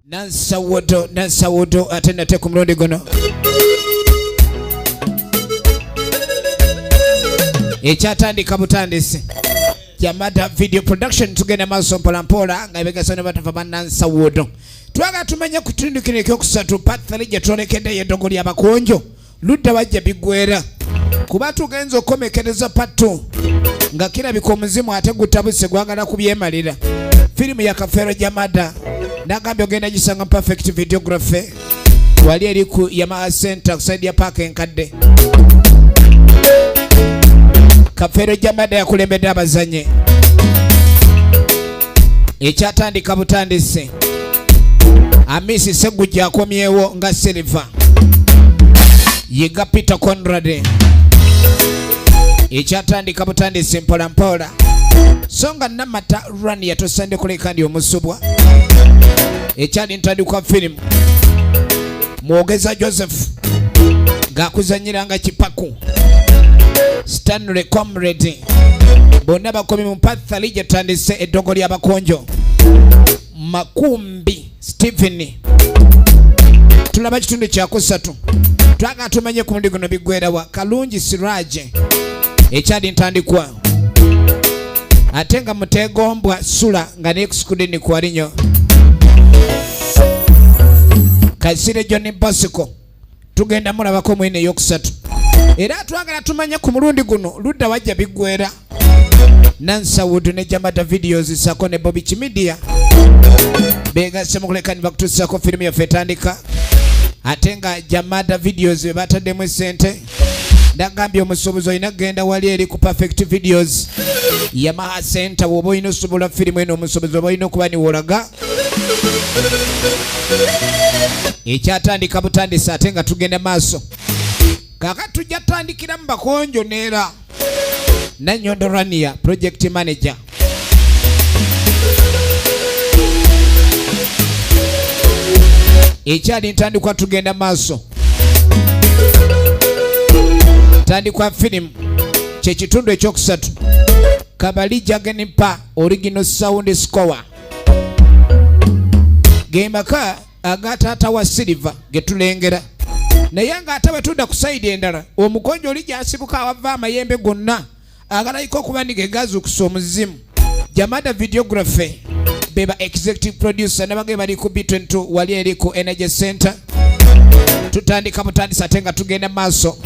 Nansawodo, Nansawodo, ate nate ku mulundi guno ekyatandika butandisi. Jamada Video Production, tugenda maaso mpolampola nga ebegasa ne batava ba Nansawodo. Twagala tumenye ku kitundu kino ekyokusatu, part 3, gye twolekedde eddogo ly'abakonjo ludda bajja biggwera, kuba tugenza okukomekereza part 2 nga kirabika omuzimu ate gutabuse, gwagala kubyemalira. Firimu ya Kafeero Jamada, nagambye ogenda gisanga Perfect Videography wali eri ku Yamaha Center ku side ya paaka enkadde. Kafeero Jamada yakulembedde abazanye. Ekyatandika butandise. Amisi Segujja akomyewo nga Silver, Yiga Peter Conrad. Ekyatandika butandise mpola mpola, so nga Namata Run yatosande kuleka ndi omusubwa. Ekyali ntandikwa firimu, Mwogeza Joseph ng'akuzanyiranga Kipaku, Stanley Comrade, bonna bakomi mu part 3 gye tutandise eddogo ly'abakonjo. Makumbi Stephen, tulaba kitundu kyakusatu. Twagala tumanye ku mundi guno biggwerawa. Kalungi Siraje, ekyali ntandikwa, ate nga Mutegombwa Sula nga nekusukudini kwalinyo Kasire John Bosco, tugenda mulabako mwene eyokusatu. Era twagala tumanye ku mulundi guno ludda wajja biggwera. Nansawood ne Jamada Videos sako ne Bobby Chimidia begasse mu kuleka ne bakutuusako firimu yaffe etandika, ate nga Jamada Videos be bataddemu essente. Ndagambye omusuubuzi olina kugenda wali eri ku Perfect Videos, Yamaha Center, bw'oba olina osobola firimu eno. Omusuubuzi oba olina okuba niwolaga. Ekyatandika butandise, ate nga tugenda maaso. Kaakati tujja tutandikira mu bakonjo neera Nanyondo Rania, project manager. Ekyali ntandikwa, tugenda maaso. Tandikwa firimu kyekitundu ekyokusatu. Kabali Jagenimpa, original sound score. Ge maka aga taata wa Silver ge tulengera, naye ng'ate bwe tudda ku side endala, omukonjo oli gy'asibuka awava amayembe gonna agalayika okuba ndi ge gazuukusa omuzimu. Jamada Videography beba executive producer, nabage bali ku B22 wali eri ku Energy Center. Tutandika butandisa, ate nga tugenda maaso.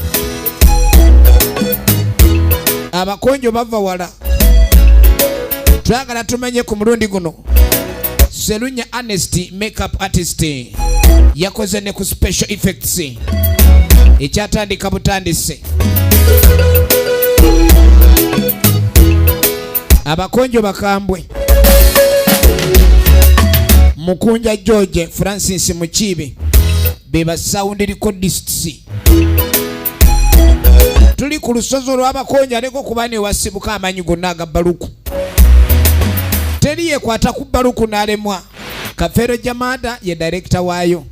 Abakonjo bava wala. Twagala tumanye ku mulundi guno. Selunya Anest, makeup artist, yakoze ne ku special effects. Ekyatandika butandise. Abakonjo bakambwe. Mukunja George, Francis Mukibi beba sound recordists. Tuli ku lusozi olw'abakonjo, aleko kuba newasibuka amanyi gonna aga baluku. Teri yekwata ku baluku n'alemwa. Kafeero Jamada ye director waayo.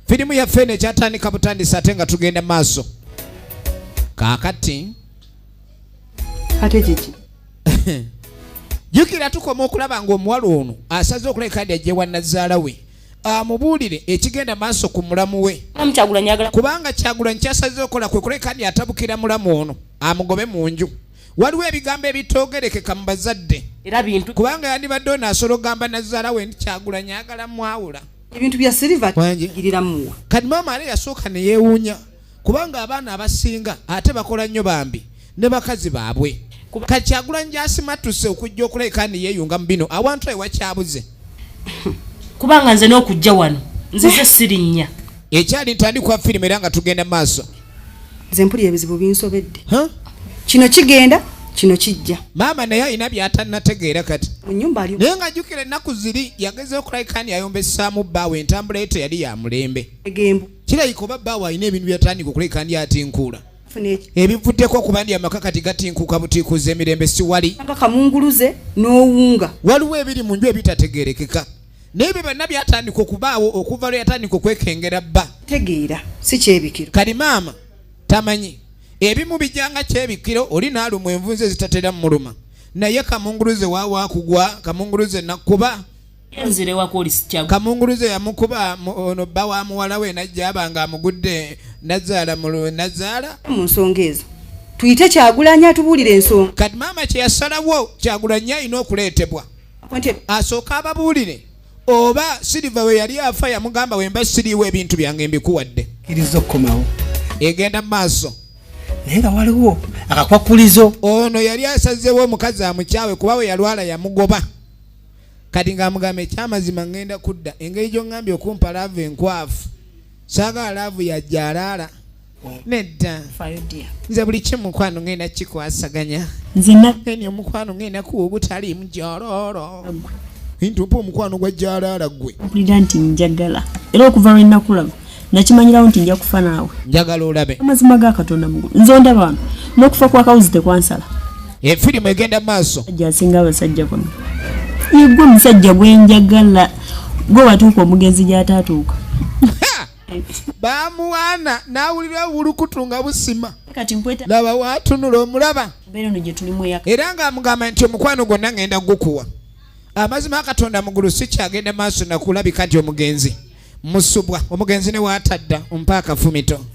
Firimu yaffe eno ekyatandika butandisa, ate nga tugenda maaso kaakati. Ate kiki? Jjukira tukoma okulaba ng'omuwala ono asaze okuleka ndi ajje wa nazaala we amubuulire ekigenda maaso ku mulamu we. Kyagulanyi agala. Kubanga Kyagulanyi kyasaze okola kwe kuleka ndi atabukira mulamu ono amugobe mu nju. Waliwo ebigambo ebitoogerekeka mu bazadde. Era bintu. Kubanga yandibadde ono asobola okugamba nazaala we nti Kyagulanyi agala mwawula. Ebintu bya Silver. Wangi. Giriramuwa. Kati maama ate yasooka ne yeewuunya, kubanga abaana abasinga ate bakola nnyo bambi ne bakazi baabwe. Kati Kyagulanyi gyasimattuse okujja okulabika ni yeeyunga mu bino, awantu awe wakyabuze. Kubanga nze n'okujja wano nzize sirinnya. Ekyali ntandikwa firimu, era nga tugenda maaso. Nze mpulira ebizibu binsobedde. Huh? Kino kigenda, kino kijja. Maama naye alina by'atannategeera kati. Mu nyumba ali. Naye nga jjukira ennaku ziri yagezeho okulabika ni ayombesaamu bbaawe, entambula ye teyali ya mulembe. Egembu. Kirabika oba bbaawe alina ebintu byatandika okulabika ndi atinkuula. Funa eki. Ebivuddeko okuba ndi amaka kati gatinkuuka butiikuza, emirembe siwali. Nga kamunguluze n'owunga. Waliwo ebiri mu nju ebitategeerekeka, naye ebyo byonna byatandika okubaawo okuva lwe yatandika okwekengera bba. Tegeera si kyebikiro. Kati maama tamanyi ebimu bijjanga kyebikiro, oli n'alumwa envunza ezitatera muluma, naye kamunguluze waawakugwa kamunguluze nakkuba. Nzire wako oli sikyagu. Kamunguluze yamukuba ono bba wa muwala we najja aba nga amugudde nazaala mu nazaala. Mu nsonga ezo tuyite Kyagulanyi atubuulire ensonga. Kati maama kye yasalawo, Kyagulanyi alina okuleetebwa asooka ababuulire oba Silver we yali afa yamugamba wemba siriiwo ebintu byange mbikuwadde. Kkiriza okukomawo. Egenda mu maaso. Naye nga waliwo akakwakulizo. Ono yali asazeewo omukazi amukyawe kuba we yalwala yamugoba. Kati ng'amugamba ekyamazima ngenda kudda engeri gy'oŋŋambye okumpa love enkwafu, saagala love ya jalaala. Nedda. Nze buli kimu mukwano ngenda kikwasaganya. Eni omukwano ngenda kuwa ogutaliimu joloolo. Nti ompa omukwano gwa jalaala ggwe. Mpulira nti njagala era okuva lwe nakulaba nakimanyirawo nti nja kufa naawe. Njagala olabe. Amazima ga Katonda mugulu. Nze ondaba wano n'okufa kwa kawuzi tekwansala. Efirimu egenda maaso. Sajja asinga abasajja bonna. Ye gwe omusajja gwe njagala, gwe watuuka omugenzi gy'ataatuuka. Baamuwaana n'awulira obulukutu nga busima. Kati nkweta. Laba waatunula omulaba. Mbeera eno gye tulimu eyaka. Era ng'amugamba nti omukwano gwonna ngenda gukuwa. Amazima Katonda mugulu si kyagenda maaso nakulabika nti omugenzi musubwa, omugenzi ne waatadda ompa akafumito.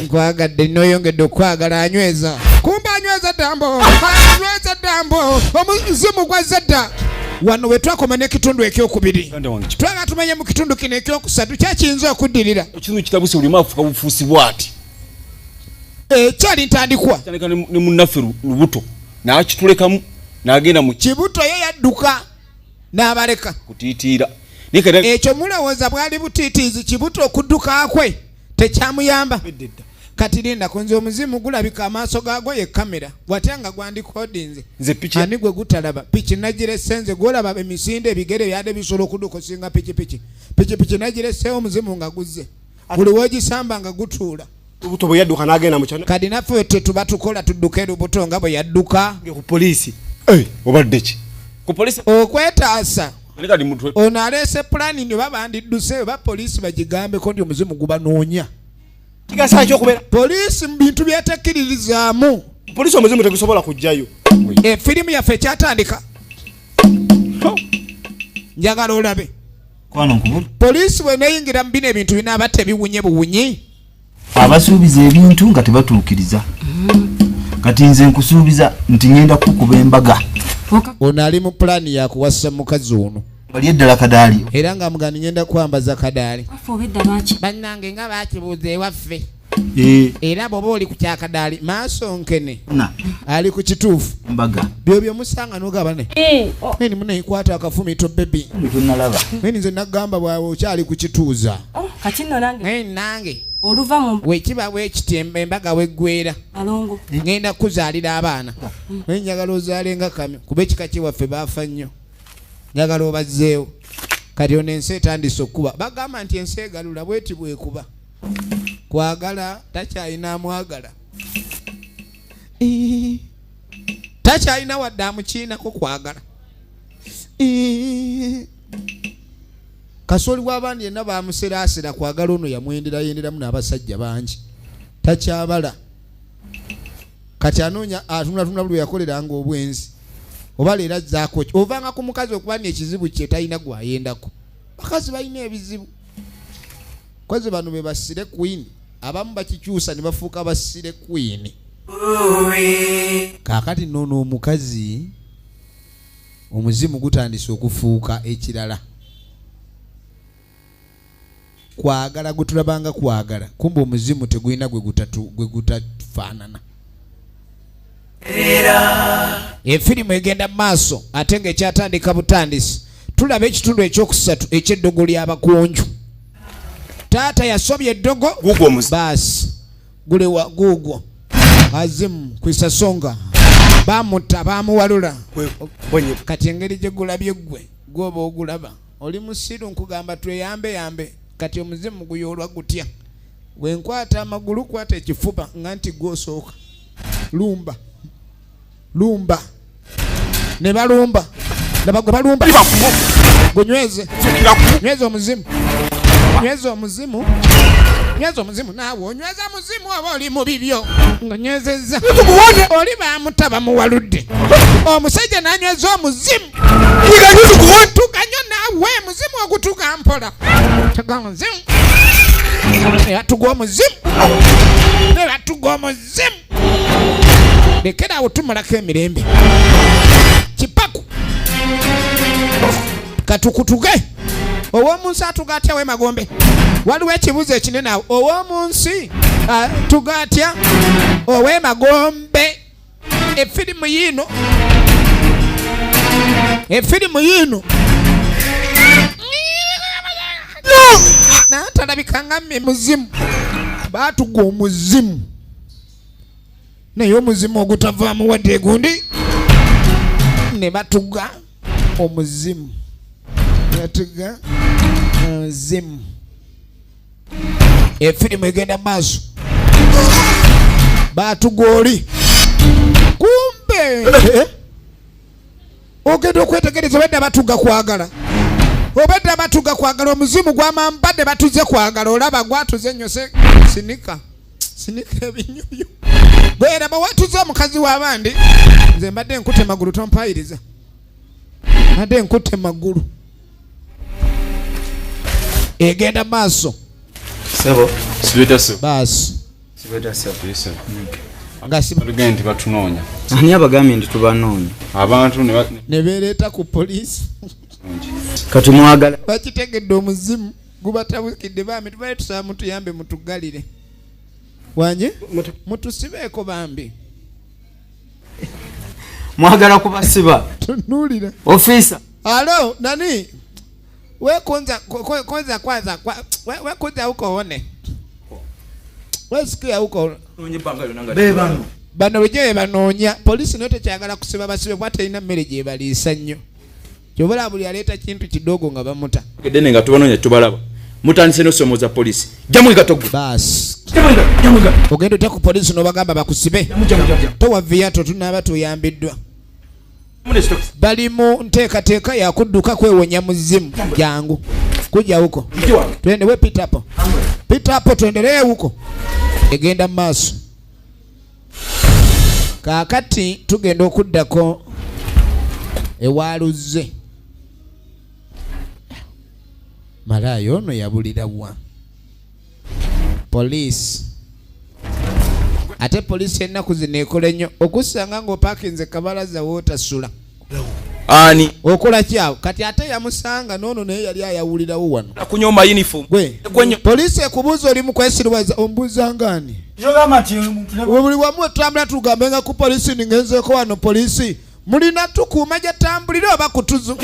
Nkwagadde n'oyongedde okwagala anyweza. Kumba anyweza ddambo, anyweza ddambo, omuzimu gwazze dda. Wano we twakoma n'ekitundu ekyokubiri. Twagala tumanye mu kitundu kino ekyokusatu kyakiyinza okuddirira. Ekitundu kitabuse buli maafuka bufuusi bw'ati. Ekyali ntandikwa. Kitandika ne munnaffe Lubuto n'akitulekamu n'agenda mu Kibuto ye yadduka n'abaleka. Kutiitiira. Ekyo mulowooza bwali butiitiizi Kibuto okudduka kwe tekyamuyamba. Kati linda kunze omuzimu gulabika amaaso gaagwo ye kamera watya nga gwandikodinze. Ani gwe gutalaba piki nagirese nze gwolaba emisinde ebigere byadde bisobola okudduka osinga pikipiki. Pikipiki nagireseewo omuzimu nga guzze buli w'ogisamba nga gutuula. Lubuto bwe yadduka n'agenda mu kyana. Kati naffe tetuba tukola tudduke Lubuto nga bwe yadduka. Ku poliisi. Obadde ki? Ku poliisi. Okwetaasa. Ono aleese pulaani nti oba bandidduse oba poliisi bagigambeko nti omuzimu gubanoonya. Kigasa ki okubeera? Poliisi mu bintu byetekkiririzaamu. Poliisi omuzimu tegusobola kujjayo. Efirimu yaffe ekyatandika. Njagala olabe. Poliisi bw'eneeyingira mu bino ebintu binaaba tebiwunye buwunyi. Abasuubiza ebintu nga tebatuukiriza. Kati nze nkusuubiza nti ngenda kukuba embaga. Ono ali mu pulaani ya kuwasa mukazi ono. Bali eddala kadaali. Era nga mugani ngenda kwambaza kadaali. Bannange nga baakibuuza ewaffe. Era bw'oba oli ku kyakadaali maaso nkene. Ali ku kituufu. Mbaga. Byobyo musanga n'ogaba ne. Neni muneekwata akafumito baby. Tonalaba. Neni nze nagamba bw'awo okyali ku kituuza. Kati nno nange. Neni nange. Oluva mu wekiba bwekiti embaga weggwera. Alongo. Ngenda kuzaalira abaana. Naye njagala ozaale nga kamyo kuba ekika kyewaffe baafa nnyo. Njagala obazzeewo. Kati ono ensi etandise okukuba. Bagamba nti ensi egalula bweti bwekuba. Kwagala takyalina amwagala. Takyalina wadde amukiinako kwagala. Kasooli w'abandi yenna bamuseraasera kwagala ono yamwenderayenderamu n'abasajja bangi. Takyabala. Kati anoonya atunulatunula buli yakoleranga obwenzi. Oba leero azzaako ki? Ovanga ku mukazi okuba n'ekizibu kye talina gw'ayendako. Bakazi balina ebizibu. Kozi bano be basire queen. Abamu bakikyusa ne bafuuka basire queen. Kaakati nno omukazi omuzimu gutandise okufuuka ekirala. Kwagala gutulabanga kwagala kumbe omuzimu tegulina gwe gutafaanana. Efirimu egenda mu maaso ate ng'ekyatandika butandisi. Tulaba ekitundu ekyokusatu eky'eddogo ly'abakunju. Taata yasobya eddogo baasi gulewa guugwo azimu kwisasonga bamutta bamuwalula. Kati engeri gye gulabye ggwe gw'oba ogulaba oli musiru nkugamba tweyambe yambe. Kati omuzimu guyoolwa gutya? Bwe nkwata amagulu kwata ekifuba nga nti gw'osooka. Lumba lumba ne balumba laba gwe balumba gunyweze nyweze omuzimu nyweze omuzimu nyweze omuzimu naawe onyweza muzimu oba oli mu bibyo nga nywezezza oli bamutta bamuwaludde omusajja n'anyweza omuzimu tuganyo naawe. Kutuga mpola. Tuga omuzimu. Ne batuga omuzimu. Ne batuga omuzimu. Lekera awo tumalako emirembe. Kipaku. Katukutuge. Ow'omunsi atuga atya w'emagombe? Waliwo ekibuuzo ekinene awo. Ow'omunsi atuga atya ow'emagombe? Efirimu yiino. Efirimu yiino. N'atalabika nga muzimu. Baatuga omuzimu. Naye omuzimu ogutavaamu wadde egundi. Ne batuga omuzimu. Batuga omuzimu. Efirimu egenda maaso. Batuga oli. Kumbe! Ogenda okwetegereza obadde batuga kwagala. Obadde batuga kwagala omuzimu gw'amambadde batuze kwagala olaba gwatuze nnyo sinika. Sinika ebinyo byo. Bwera bwatuze omukazi w'abandi nze mbadde nkute magulu tompayiriza. Mbadde nkute magulu. Egenda maaso. Sebo. Sibeta sebo. Baasi. Sibeta sebo. Yes sebo. Batugambye nti batunoonya. Ani abagambye nti tubanoonya? Abantu ne beereeta ku poliisi. Kati mwagala. Bakitegedde omuzimu gubatabukidde bambi tubale tusaba mutuyambe mutugalire. Wanje? Mutusibeeko bambi. Mwagala kubasiba. Tunuulira. Officer. Alo, nani? We kwanza kwanza we kuja huko one. We sikia huko. Bano. Bano wenyewe banoonya. Polisi nayo tekyagala kusiba basibe kuba terina mmere gye baliisa nnyo. Ky'obola buli aleeta kintu kidogo nga bamuta. Edene nga tubanoonya tubalaba. Mutandise n'osomoza polisi. Jamu igatogo. Baasi. Ogenda otya ku polisi n'obagamba bakusibe. Towa viato tunaaba tuyambiddwa. Bali mu nteekateeka ya kudduka kwewonya muzimu. Jangu. Kuja huko. Twende we pita hapo. Pita hapo tuendelee huko. Egenda maaso. Kaakati tugenda okuddako ewaluze. Malayo ono yabulira wa. Poliisi. Ate poliisi ennaku zino ekola nnyo okusanga ng'opaakinze kabalaza w'otasula. Ani? Okola ki awo? Kati ate yamusanga n'ono naye yali ayawulirawo wano. Akunyooma uniform. Gwe. Poliisi ekubuuza oli mu kwesiriwaza ombuuza ng'ani? Buli wamu otambula tugambe nga ku poliisi ningenzeeko wano poliisi. Mulina tukuuma gy'atambulira oba kutuzu.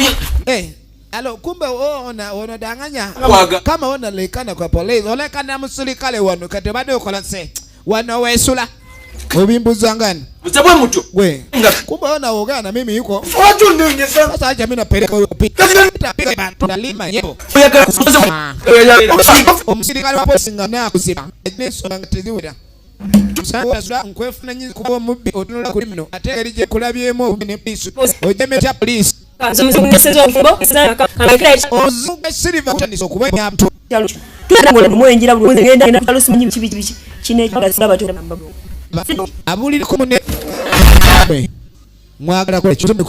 Alo, kumbe ona danganya. Kama onalekana kwa poliisi, olekana musirikale wano kati obadde okola se. Wano weesula. Obimbuza ngani? Muzabwe mutyo. Gwe. Kumbe ona ogana mimi yuko. Sasa acha mimi napeleka huyo pita. Nalima yebo. Omusirikale wa polisi nga nakusiba. Ensonga nga teziwera. Sasa nkwefuna nyiza kuba omubbi otunula kuli mino ate engeri gye kulabyemu obubbi ne poliisi. Ojemeta poliisi. Ozunga Silver kutandisa okuba abantu. Abulirako munne. Mwagala kola kitu.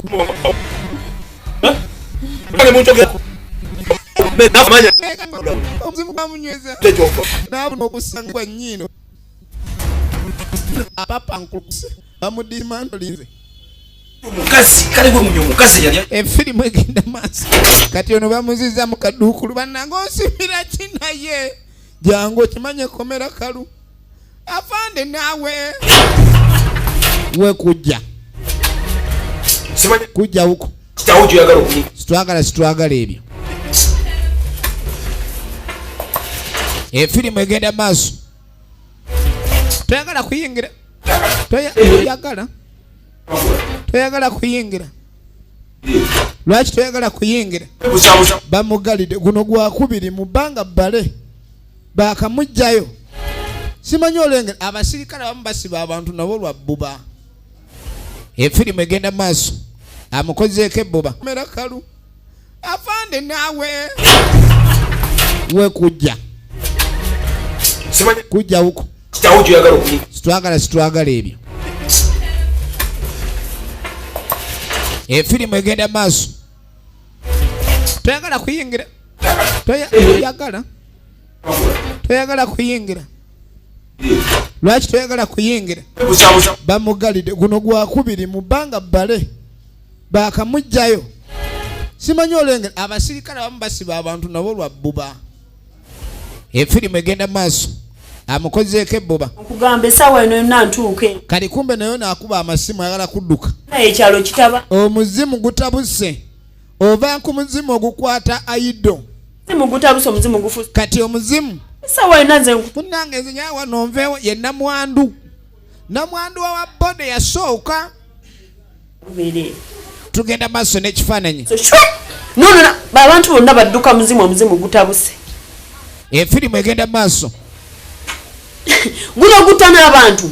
Omuzimu gwamunyweza. Naabuna okusangwa nnyino. Apapankuluse bamudimandolinze. Mukazi kale gwe munyo mukazi yali efirimu egenda maaso. Kati ono bamuziza mu kaduukulu bannange osimira ki naye jangu okimanye komera kalu afande naawe we kujja kujja huko sitwagala ebyo. Efirimu egenda maaso. Toyagala kuyingira. Toyagala. Toyagala kuyingira. Lwaki toyagala kuyingira? Bamugalidde guno gwakubiri mu bbanga bbale. Baakamuggyayo. Simanyi olengera abasirikale abamu basiba abantu nabo lwa bbuba. Efirimu egenda maaso. Amukozeeko ebbuba. Mera kalu. Afande naawe. We kujja. Kujja huko. Sitwagala ebyo. Efirimu egenda maaso. Toyagala kuyingira. Toyagala, toyagala kuyingira. Lwaki toyagala kuyingira? Bamugalidde. Guno gwakubiri mu bbanga bbale bakamugjayo. Simanyi olengera abasirikale abamu basiba abantu nabo lwa bbuba. Efirimu egenda maaso, amukozeeko ebbuba. Nkugamba essaawa eno yonna ntuuke. Kali kumbe nayo naakuba amasimu, ayagala kudduka. Naye ekyalo kitaba. Omuzimu gutabuse, ova ku muzimu ogukwata aido. Omuzimu gutabuse, omuzimu gufuuse. Kati omuzimu Essaawa yonna nze munnange nze nyawa nonveewo. Ye namwandu, namwandu wa bode yasooka. Nkubeere. Tugenda maaso n'ekifaananyi. So, shwe! No, no, no. Abantu bonna badduka muzimu, omuzimu gutabuse. Efirimu egenda maaso. Guno gutta n'abantu.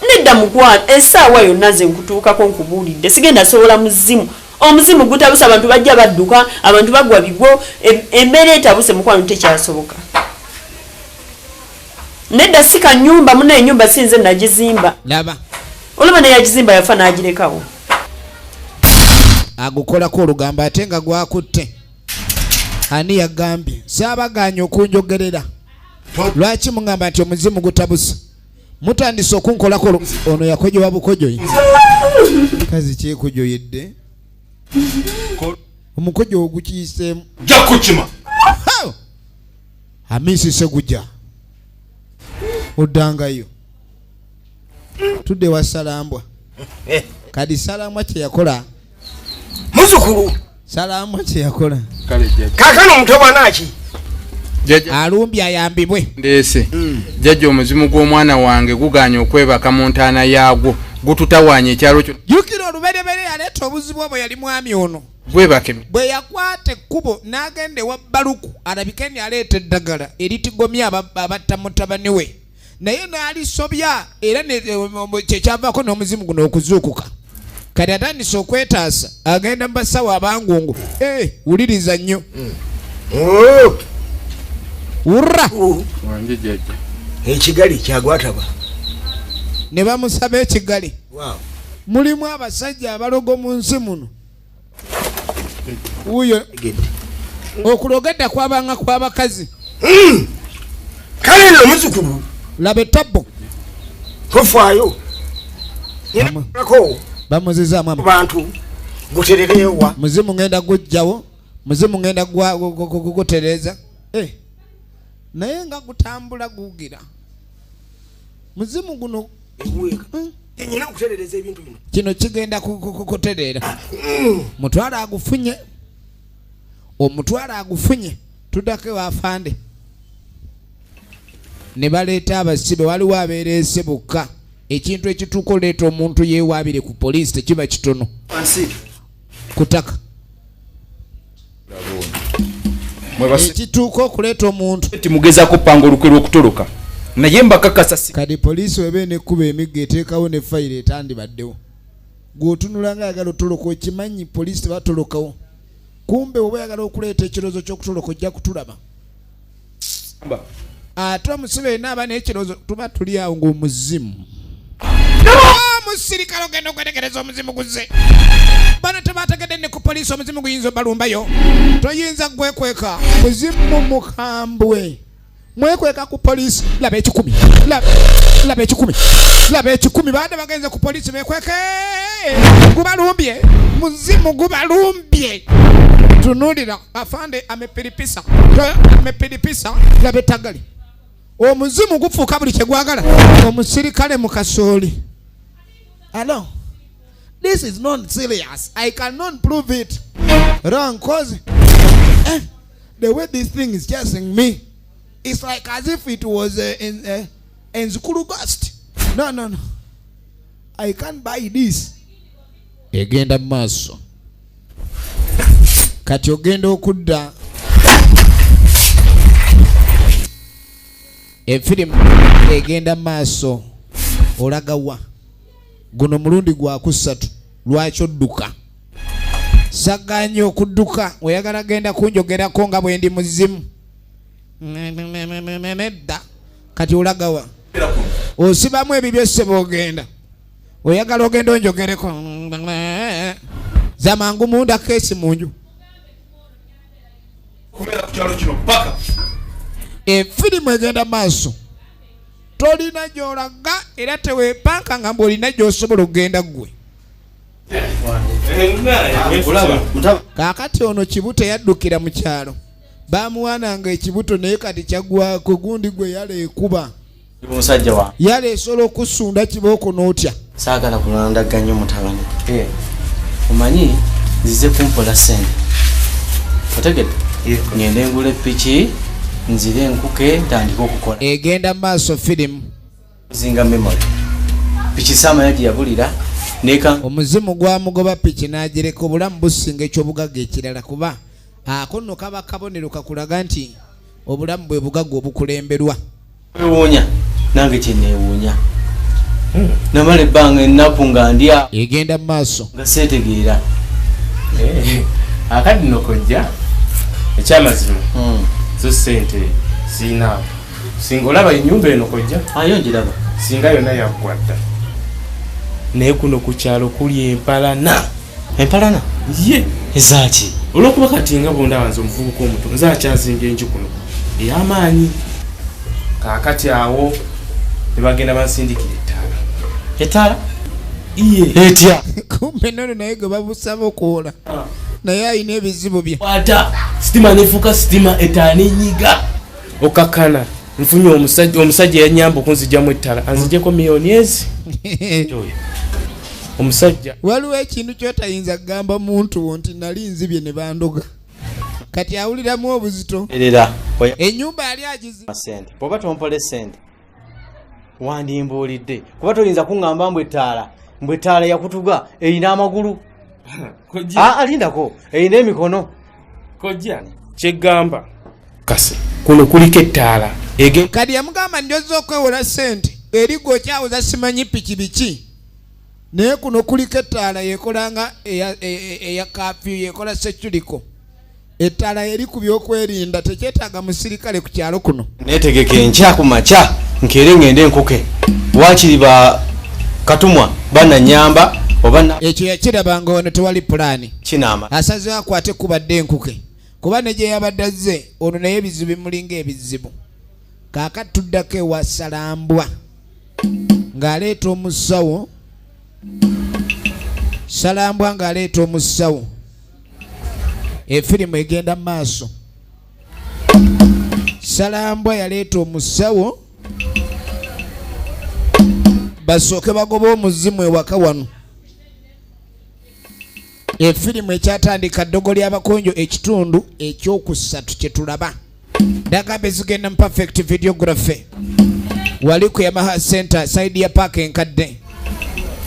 Nedda mukwano, essaawa yonna nze nkutuukako nkubuulidde. Sigenda sobola muzimu. Omuzimu gutabuse, abantu bajja badduka, abantu bagwa bigwo, embeera etabuse mukwano tekyasoboka. Nedda si kanyumba, munna ennyumba si nze nagizimba. Laba. Olaba neyagizimba yafa n'agirekawo. Agukolako olugambo ate nga gwakutte. Ani yagambye? Saabagaanye okunjogerera. Lwaki mugamba nti omuzimu gutabuse? Mutandise okunkolako ono yakojowa bukojoyi. Kazi kyekujoyedde. Omukojo ogukiyiseemu. Jakukima. Amisi Seguja. Oddangayo. Tudde wa Salambwa. Kadi Salambwa kye yakola. Muzukulu. Salambwa kye yakola. Kale jjajja. Kaakano omutabwana ki? Jjajja. Alumbye ayambibwe. Ndeese. Jjajja omuzimu gw'omwana wange gugaanye okwebaka mu ntaana yaagwo. Gututawaanya ekyalo kyo. Jjukira olubereberye yaleeta obuzibu obwo yali mwami ono. Gwebake. Bwe yakwata ekkubo n'agenda ewa Baluku alabike ni aleeta eddagala eritigomya abatta mutabani we. Naye n'alisobya era kyekyavaako n'omuzimu guno okuzuukuka. Kati atandise okwetaasa agenda mu basawo abangungu. Wuliriza nnyo. Wurra. Wange jjajja. Ekigali kyagwataba. Ne bamusaba ekigali. Mulimu abasajja abalogo mu nsi muno. Wuyo. Okulogedda kwabanga kw'abakazi. Kale nno muzzukulu. Laba ettabbo. Tofaayo. Bamuzizaamu ama. Bantu gutererewa. Muzimu ngenda gujjawo. Muzimu ngenda gutereeza. Naye nga gutambula gugira. Muzimu guno. Nyina okutereeza ebintu bino. Kino kigenda kutereera. Mutwalo agufunye. Omutwalo agufunye. Tuddako ewa afande. Ne baleeta abasibe, waliwo abeereese bokka. Ekintu ekituuka oleeta omuntu yeewaabire ku poliisi tekiba kitono. Kutaka. Ekituuka okuleeta omuntu. Nti mugezaako panga olukwe lw'okutoloka. Naye mbakakasa si. Kati poliisi weba enekkuba emiggo eteekawo ne fayiro etandibaddewo. Gw'otunula ng'ayagala otoloka okimanyi poliisi tebatolokawo. Kumbe oba oyagala okuleeta ekirowoozo ky'okutoloka ojja kutulaba. Ate omusibe yenna aba n'ekirowoozo tuba tuli awo ng'omuzimu. Omusirikale ogenda okwetegereza omuzimu guzze. Bano tebategedde ne ku poliisi omuzimu guyinza obalumbayo. Toyinza gwekweka. Muzimu mukambwe. Mwekweka ku poliisi. Laba ekikumi. Laba ekikumi. Laba ekikumi. Baadde bagenze ku poliisi beekweke. Gubalumbye. Muzimu gubalumbye. Tunuulira afande amepiripisa. Amepiripisa. Laba ettagali. Omuzimu gufuuka buli kye gwagala. Omusirikale mu kasooli. Hello. This is not serious. I cannot prove it. Wrong cause. The way this thing is chasing me, it's like as if it was in Nzukuru ghost. No, no, no. I can't buy this. Egenda maaso. Kati ogenda okudda. Efirimu egenda maaso. Olagawa. Guno mulundi gwa kusatu. Lwaki odduka? Saganye okudduka. Oyagala genda kunjogerako nga bwe ndi muzimu. Nedda. Kati olagawa. Osibamu ebibyo ssebo ogenda. Oyagala ogenda onjogereko. Zamangu munda keesi mu nju. Kyalo kino paka. Efirimu egenda maaso. Tolina gy'olaga era teweepanka nga mbw'olina gy'osobola okugenda ggwe. Kaakati ono Kibuto yaddukira mu kyalo. Baamuwaananga ekibuto naye kati kyaggwako gundi gwe yala ekuba. Omusajja wa Yala esobola okusunda kibooko n'otya. Saagala kulandaga nnyo mutabani. Omanyi nzize kumpola ssente. Otegedde? Ngende ngule piki, nzire enkuke ntandike okukola. Egenda maaso firimu. Zinga memory. Piki saama gye yabulira neka omuzimu gwamugoba piki n'agireka. Obulamu businga ekyobugagga ekirala kuba ako nno kaba kabonero kakulaga nti obulamu bwe bugagga obukulemberwa. Ewuunya nange kye neewuunya. Namala ebbanga ennaku nga ndya. Egenda mu maaso. Nga seetegeera. Akati nno kojja ekyamazima zo ssente siinaawo. Singa olaba ennyumba eno kojja. Ayo ngiraba. Singa yonna yaggwa dda. Naye kuno ku kyalo kuli empalana. Empalana? Ye. Ezaaki? Olw'okuba kati nga bw'ondaba nze omuvubuka omuto nze akyazinga enju kuno ey'amaanyi. Kaakati awo ne bagenda bansindikira ettaala. Ettaala? Iye. Etya? Kumbe nono naye gwe babusaba okuwola. Naye alina ebizibu bye. Kwata sitima nefuuka sitima ettaala n'enyiga. Okakkana nfunye omusajja yannyamba okunzigyamu ettaala anzigyeko miliyoni ezi. Omusajja. Waliwo ekintu ky'otayinza kugamba muntu wo nti nali nzibye ne bandoga. Kati awuliramu obuzito. Erera. Ennyumba yali agizi. Sente. Bw'oba tompola ssente wandimbuulidde kuba toyinza kuŋŋamba mbu ettaala yakutuga erina amagulu. Alindako erina emikono. Kojja kyegamba kase kuno kuliko ettaala. Kati yamugamba njoza okwewola ssente eri gw'okyawoza simanyi piki biki. Naye kuno kuliko ettaala yekolanga eya kafyu yekola securiko. Ettaala eri ku byokwerinda tekyetaaga musirikale ku kyalo kuno. Neetegeka enkya ku makya nkeere ngende enkuke. Waakiri ba katumwa banannyamba oba ekyo yakirabanga wano tewali pulaani. Kinaama. Asazeewo akwate kubadde enkuke. Kuba ne gye yabadde azze ono naye ebizibu bimulinga ebizibu. Kaakati tuddako ewa Salambwa ng'aleeta omusawo. Salambwa ng'aleeta omusawo. Efirimu egenda mu maaso. Salambwa yaleeta omusawo basooke bagoba omuzimu ewaka wano. Efirimu ekyatandika ddogo ly'abakonjo ekitundu ekyokusatu kye tulaba. Ndagambe zigenda mu perfect videography. Wali ku Yamaha Center side ya park enkadde.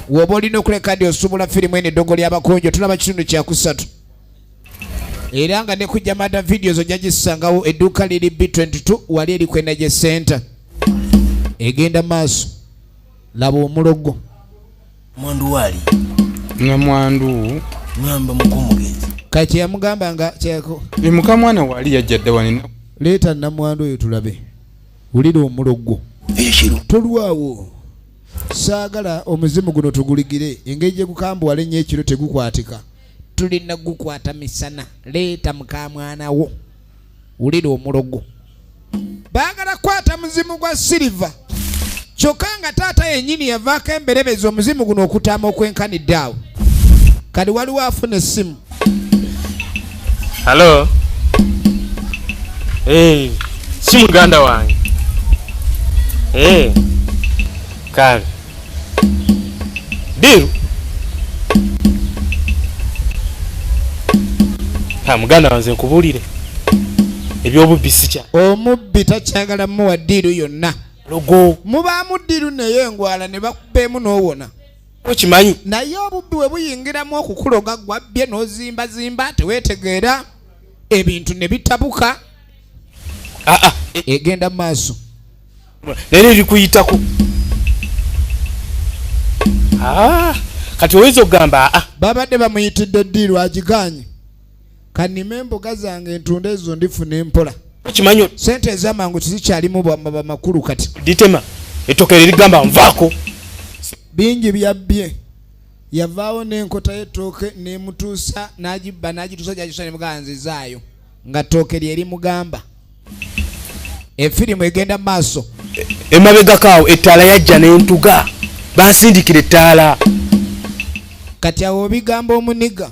Woba olina okuleka ddi osobola firimu eno eddogo ly'abakonjo tulaba kitundu kyakusatu. Era nga ne ku Jamada videos ojja gisangawo edduuka liri B22 wali eri ku Energy Center. Egenda maaso. Laba omulogo. Mwandu wali. Namwandu. Ngamba mukomugenzi. Kati yamugamba nga kyeko. Mukamwana wali yajja dda wano. Leeta namwandu oyo tulabe. Wulira omulogo. Tolwawo. Saagala omuzimu guno tuguligire engeri gye gukambuwala ennyo ekiro tegukwatika. Tulina gukwata misana. Leeta mukamwana wo. Wulira omulogo. Baagala kwata muzimu gwa Silver. Kyokka nga taata yennyini yavaako emberebezi omuzimu guno okutaama okwenkanidde awo. Kati waliwo afuna essimu. Hello. Si muganda wange. Kale. Diru. Ha muganda wange nkubuulire. Ebyobubbi si kya. Omubbi takyagala muwa ddiiru yonna. Logo. Mubaamu ddiiru naye engwala ne bakubeemu n'owona. Okimanyi. Naye obubbi bwe buyingiramu okukuloga gwabbye n'ozimbazimba teweetegeera ebintu ne bitabuka. Egenda mu maaso. Leero erikuyitako. Kati oyinza okugamba Babadde bamuyitidde ddiiru agigaanye. Kanime emboga zange ntunde ezo ndifuna empola. Okimanyi. Ssente ez'amangu tizikyalimu bamakulu kati. Ditema ettooke erigamba nvaako. Bingi byabbye. Yavaawo n'enkota y'ettooke n'emutuusa n'agibba n'agituusa gy'agituusa ne muganzizaayo. Nga ttooke lyeri mugamba. Efirimu egenda mu maaso. Emabegako awo ettaala yajja n'entuga, bansindikira ettaala. Kati awo obigamba omuniga.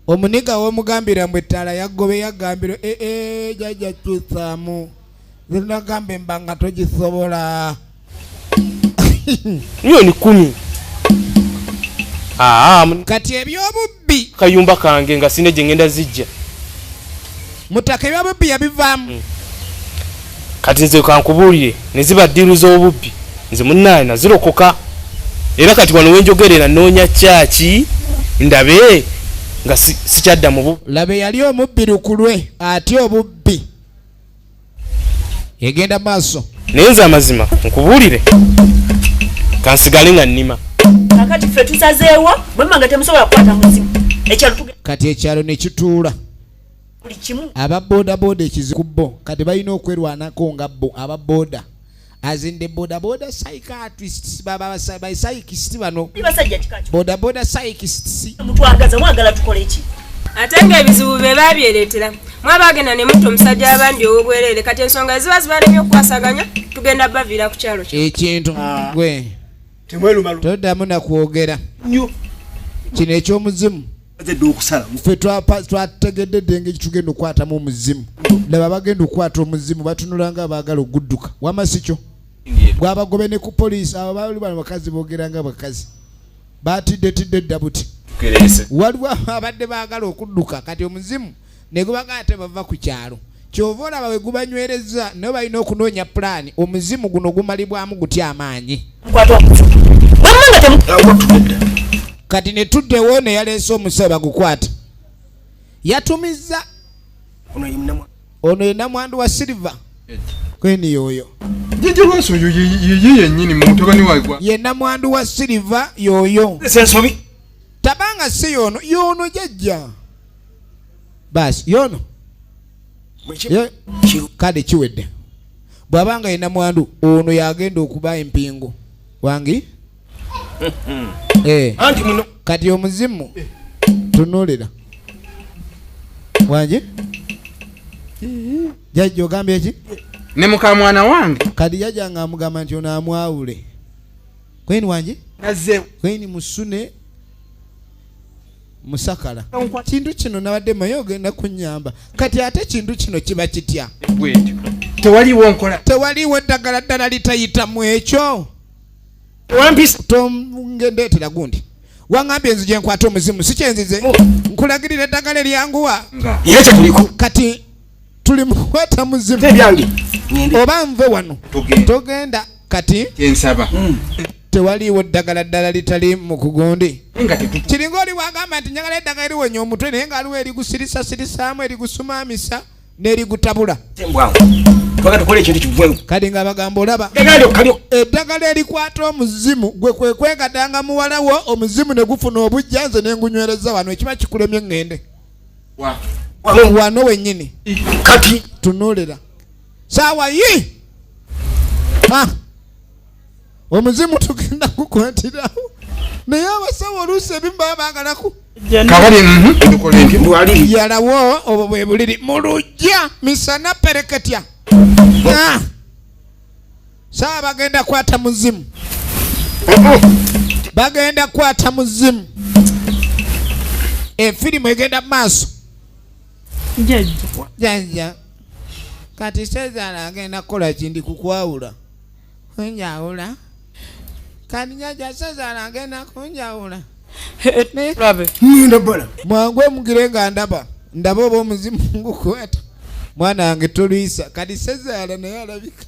Omuniga w'omugambira mbu ettaala yaggobe, yagambira ee jjajja kyusaamu. Nagamba embanga togisobola. 10,000,000. Kati ebyobubbi kayumba kange nga sine gye ngenda zijja. Mutaka ebyobubbi yabivaamu. Kati nze kankubuulire ne ziba ddiiru z'obubbi nze munnaye nazirokoka. Era kati wano wenjogerera nnoonya kyaki ndabe nga sikyadda mu bubbi. Labe yali omubbi lukulwe ate obubbi egenda maaso. Naye nze amazima nkubuulire kansigale nga nnima. Kakati ffe tusazeewo bwe muba nga temusobola kukwata muzimu. Ekyalo tuge- Kati ekyalo ne kituula. Buli kimu. Aba boda boda ekizibu ku bo kati balina okwerwanako nga bo aba boda. As in the boda boda psychiatrists, ba psychists bano. Ni basajja kika ki? Boda boda psychists. Mutwagaza, mwagala tukole ki? Ate ng'ebizibu bye babyereetera. Mwabagenda ne mutta omusajja w'abandi ow'obwereere. Kati ensonga ziba zibalemye okukwasaganya, tugenda baviira ku kyalo kyo. Ekintu gwe. Temwerumaluma. Toddamu na kwogera. Nnyo. Kino eky'omuzimu. Bazadde okusalawo. Ffe twategedde eddenge tugenda okukwatamu omuzimu. Laba bagenda okukwata omuzimu batunula nga baagala okugudduka. Wamma si kyo? Gwabagobe ne ku poliisi. Abo bali bano bakazi boogera nga bakazi. Batidde tidde dda buti. Tukereese. Waliwo abadde baagala okudduka kati omuzimu ne gubaga ate bava ku kyalo. Ky'ova olaba we gubanywereza naye balina okunoonya pulaani omuzimu guno gumalibwamu gutya amaanyi. Nkwata omuzimu. Wamma nga temu- Awo tudde. Kati ne tuddewo ne yaleese omusawo bagukwata. Yatumizza. Ono ye munamwa- Ono ye namwandu wa Silver. Kweni yoyo. Jjajja Lwasa oyo ye yennyini mutabani wa gwa- Ye namwandu wa Silver yoyo. Ese nsobi. Tabanga si yono, yono jjajja. Basi yono. Mweki- Ye, kale kiwedde. Bw'abanga ye namwandu ono yagenda okuba empingu. Wangi? Anti muno. Kati omuzimu tunuulira. Wangi? Jjajja ogambye ki? Ne mukamwana wange. Kati jjajja ng'amugamba nti ono amwawule. Kweni wangi? Nazze. Kweni musune musakala. Kintu kino nabadde mmanyi ogenda kunnyamba. Kati ate kintu kino kiba kitya? Bwetyo. Tewaliwo nkola. Tewaliwo ddagala ddala litayita mu ekyo. Wampisa. Tongendeetera gundi. Wangambye nzije nkwate omuzimu, si kyenzize. Oh. Nkulagirira eddagala eryanguwa. Nga. Ye kye tuliko. Kati tuli mu kukwata muzimu. Te byange. Ngende. Oba nve wano. Togenda. Togenda. Kati Kyensaba. Tewaliwo ddagala ddala litali mu kugundi. Nga tetu- Kiringa oli wagamba nti njagala eddagala eriwonya omutwe naye nga aliwo erigusirisaasirisaamu, erigusumaamisa n'erigutabula. Sembwawo. Twagala tukole ekintu kivwewo. Kati nga bagamba olaba. Eddagala lyokka lyo. Eddagala erikwata omuzimu gwe kwe kwegadanga muwala wo omuzimu ne gufuna obujja nze ne ngunywereza wano ekiba kikulemye ŋŋende. Wa. Wano wennyini. Kati. Tunuulira. Saawa yi. Omuzimu tugenda kukwatirawo. Naye abasawo oluusi ebimu baba baagala ku- Kakati, tukole ntya? Ndwaliri. Yalawo obwo bwe buliri mu luggya misana pereketya. Saawa bagenda kwata muzimu. Bagenda kwata muzimu. Efirimu egenda mu maaso. Jjajja. Jjajja. Kati Ssezaala agenda kukola kindi kukwawula. Kunjawula. Kati jjajja Ssezaala agenda kunjawula. Labe. Ngenda bbala. Mwangu omugire nga ndaba. Ndaba oba omuzimu ngukwata. Mwana wange tolwisa. Kati Ssezaala naye alabika.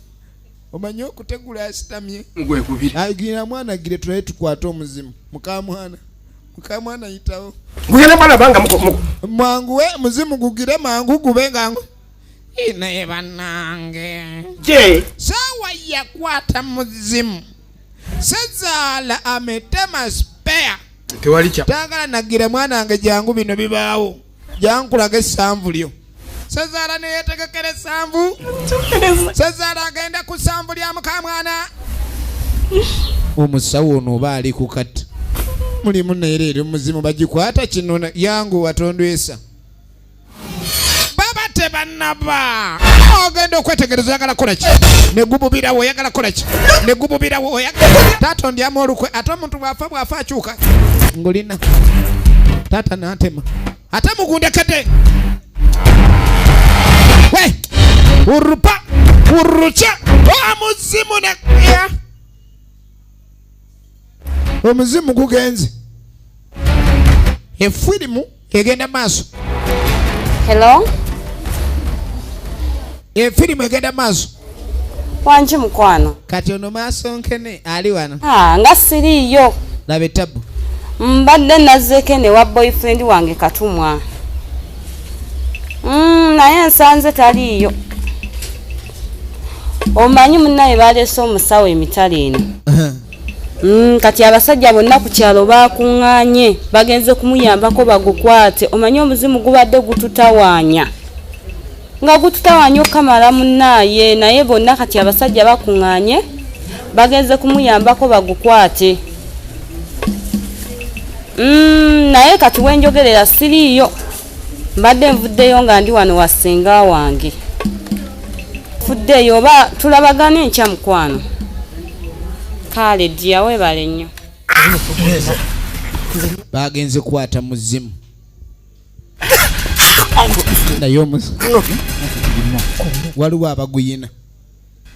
Omanyi okutegula asitamye. Gwe kubiri. Agira mwana gire tulaye tukwate omuzimu. Mukamwana. Mukamwana yitawo. Gugenda bbala banga muko, muko. Mwangu we muzimu gugire mangu gube nga ngu. Naye bannange. Je. Saawa yakwata muzimu. Ssezaala ametema spare. Tewali kya. Taagala nagira mwana wange jangu bino bibaawo. Jankulaga essanvu lyo. Ssezaala ne yeetegekera essanvu. Ssezaala agenda ku ssanvu lya mukamwana. Omusawo ono oba ali ku kati. Mulimu neereere omuzimu bagikwata kino yangu watondwesa. Tebanaba. Ogenda okwetegereza oyagala kukola ki? Ne gububirawo oyagala kukola ki? Ne gububirawo oyagala. Taata ondyamu olukwe ate omuntu bw'afa bw'afa akyuka. Ngulina. Taata n'antema. Ate mugundekete. We! Urupa! Urucha! Omuzimu ne omuzimu gugenze. Efirimu egenda maaso. Hello? Efirimu egenda maaso. Wangi mukwano. Kati ono maaso nkene ali wano. Ah, nga siriiyo. Laba ettabu. Mbadde nazzeeko ne wa boyfriend wange Katumwa. Naye nsanze taliiyo. Omanyi munnaye baleese omusawo emitala eno. Kati abasajja bonna ku kyalo baakuŋŋaanye bagenze kumuyambako bagukwate. Omanyi omuzimu gubadde gututawaanya. Nga gututawaanya okukamala munnaaye naye bonna kati abasajja bakuŋŋaanye bagenze kumuyambako bagukwate. Naye kati wenjogerera siriiyo. Mbadde nvuddeyo nga ndi wano wa ssenga wange. Nvuddeyo oba tulabagane enkya mukwano. Kale ddia weebale nnyo. Bagenze kukwata muzimu. Naye omuzimu waliwo abaguyina.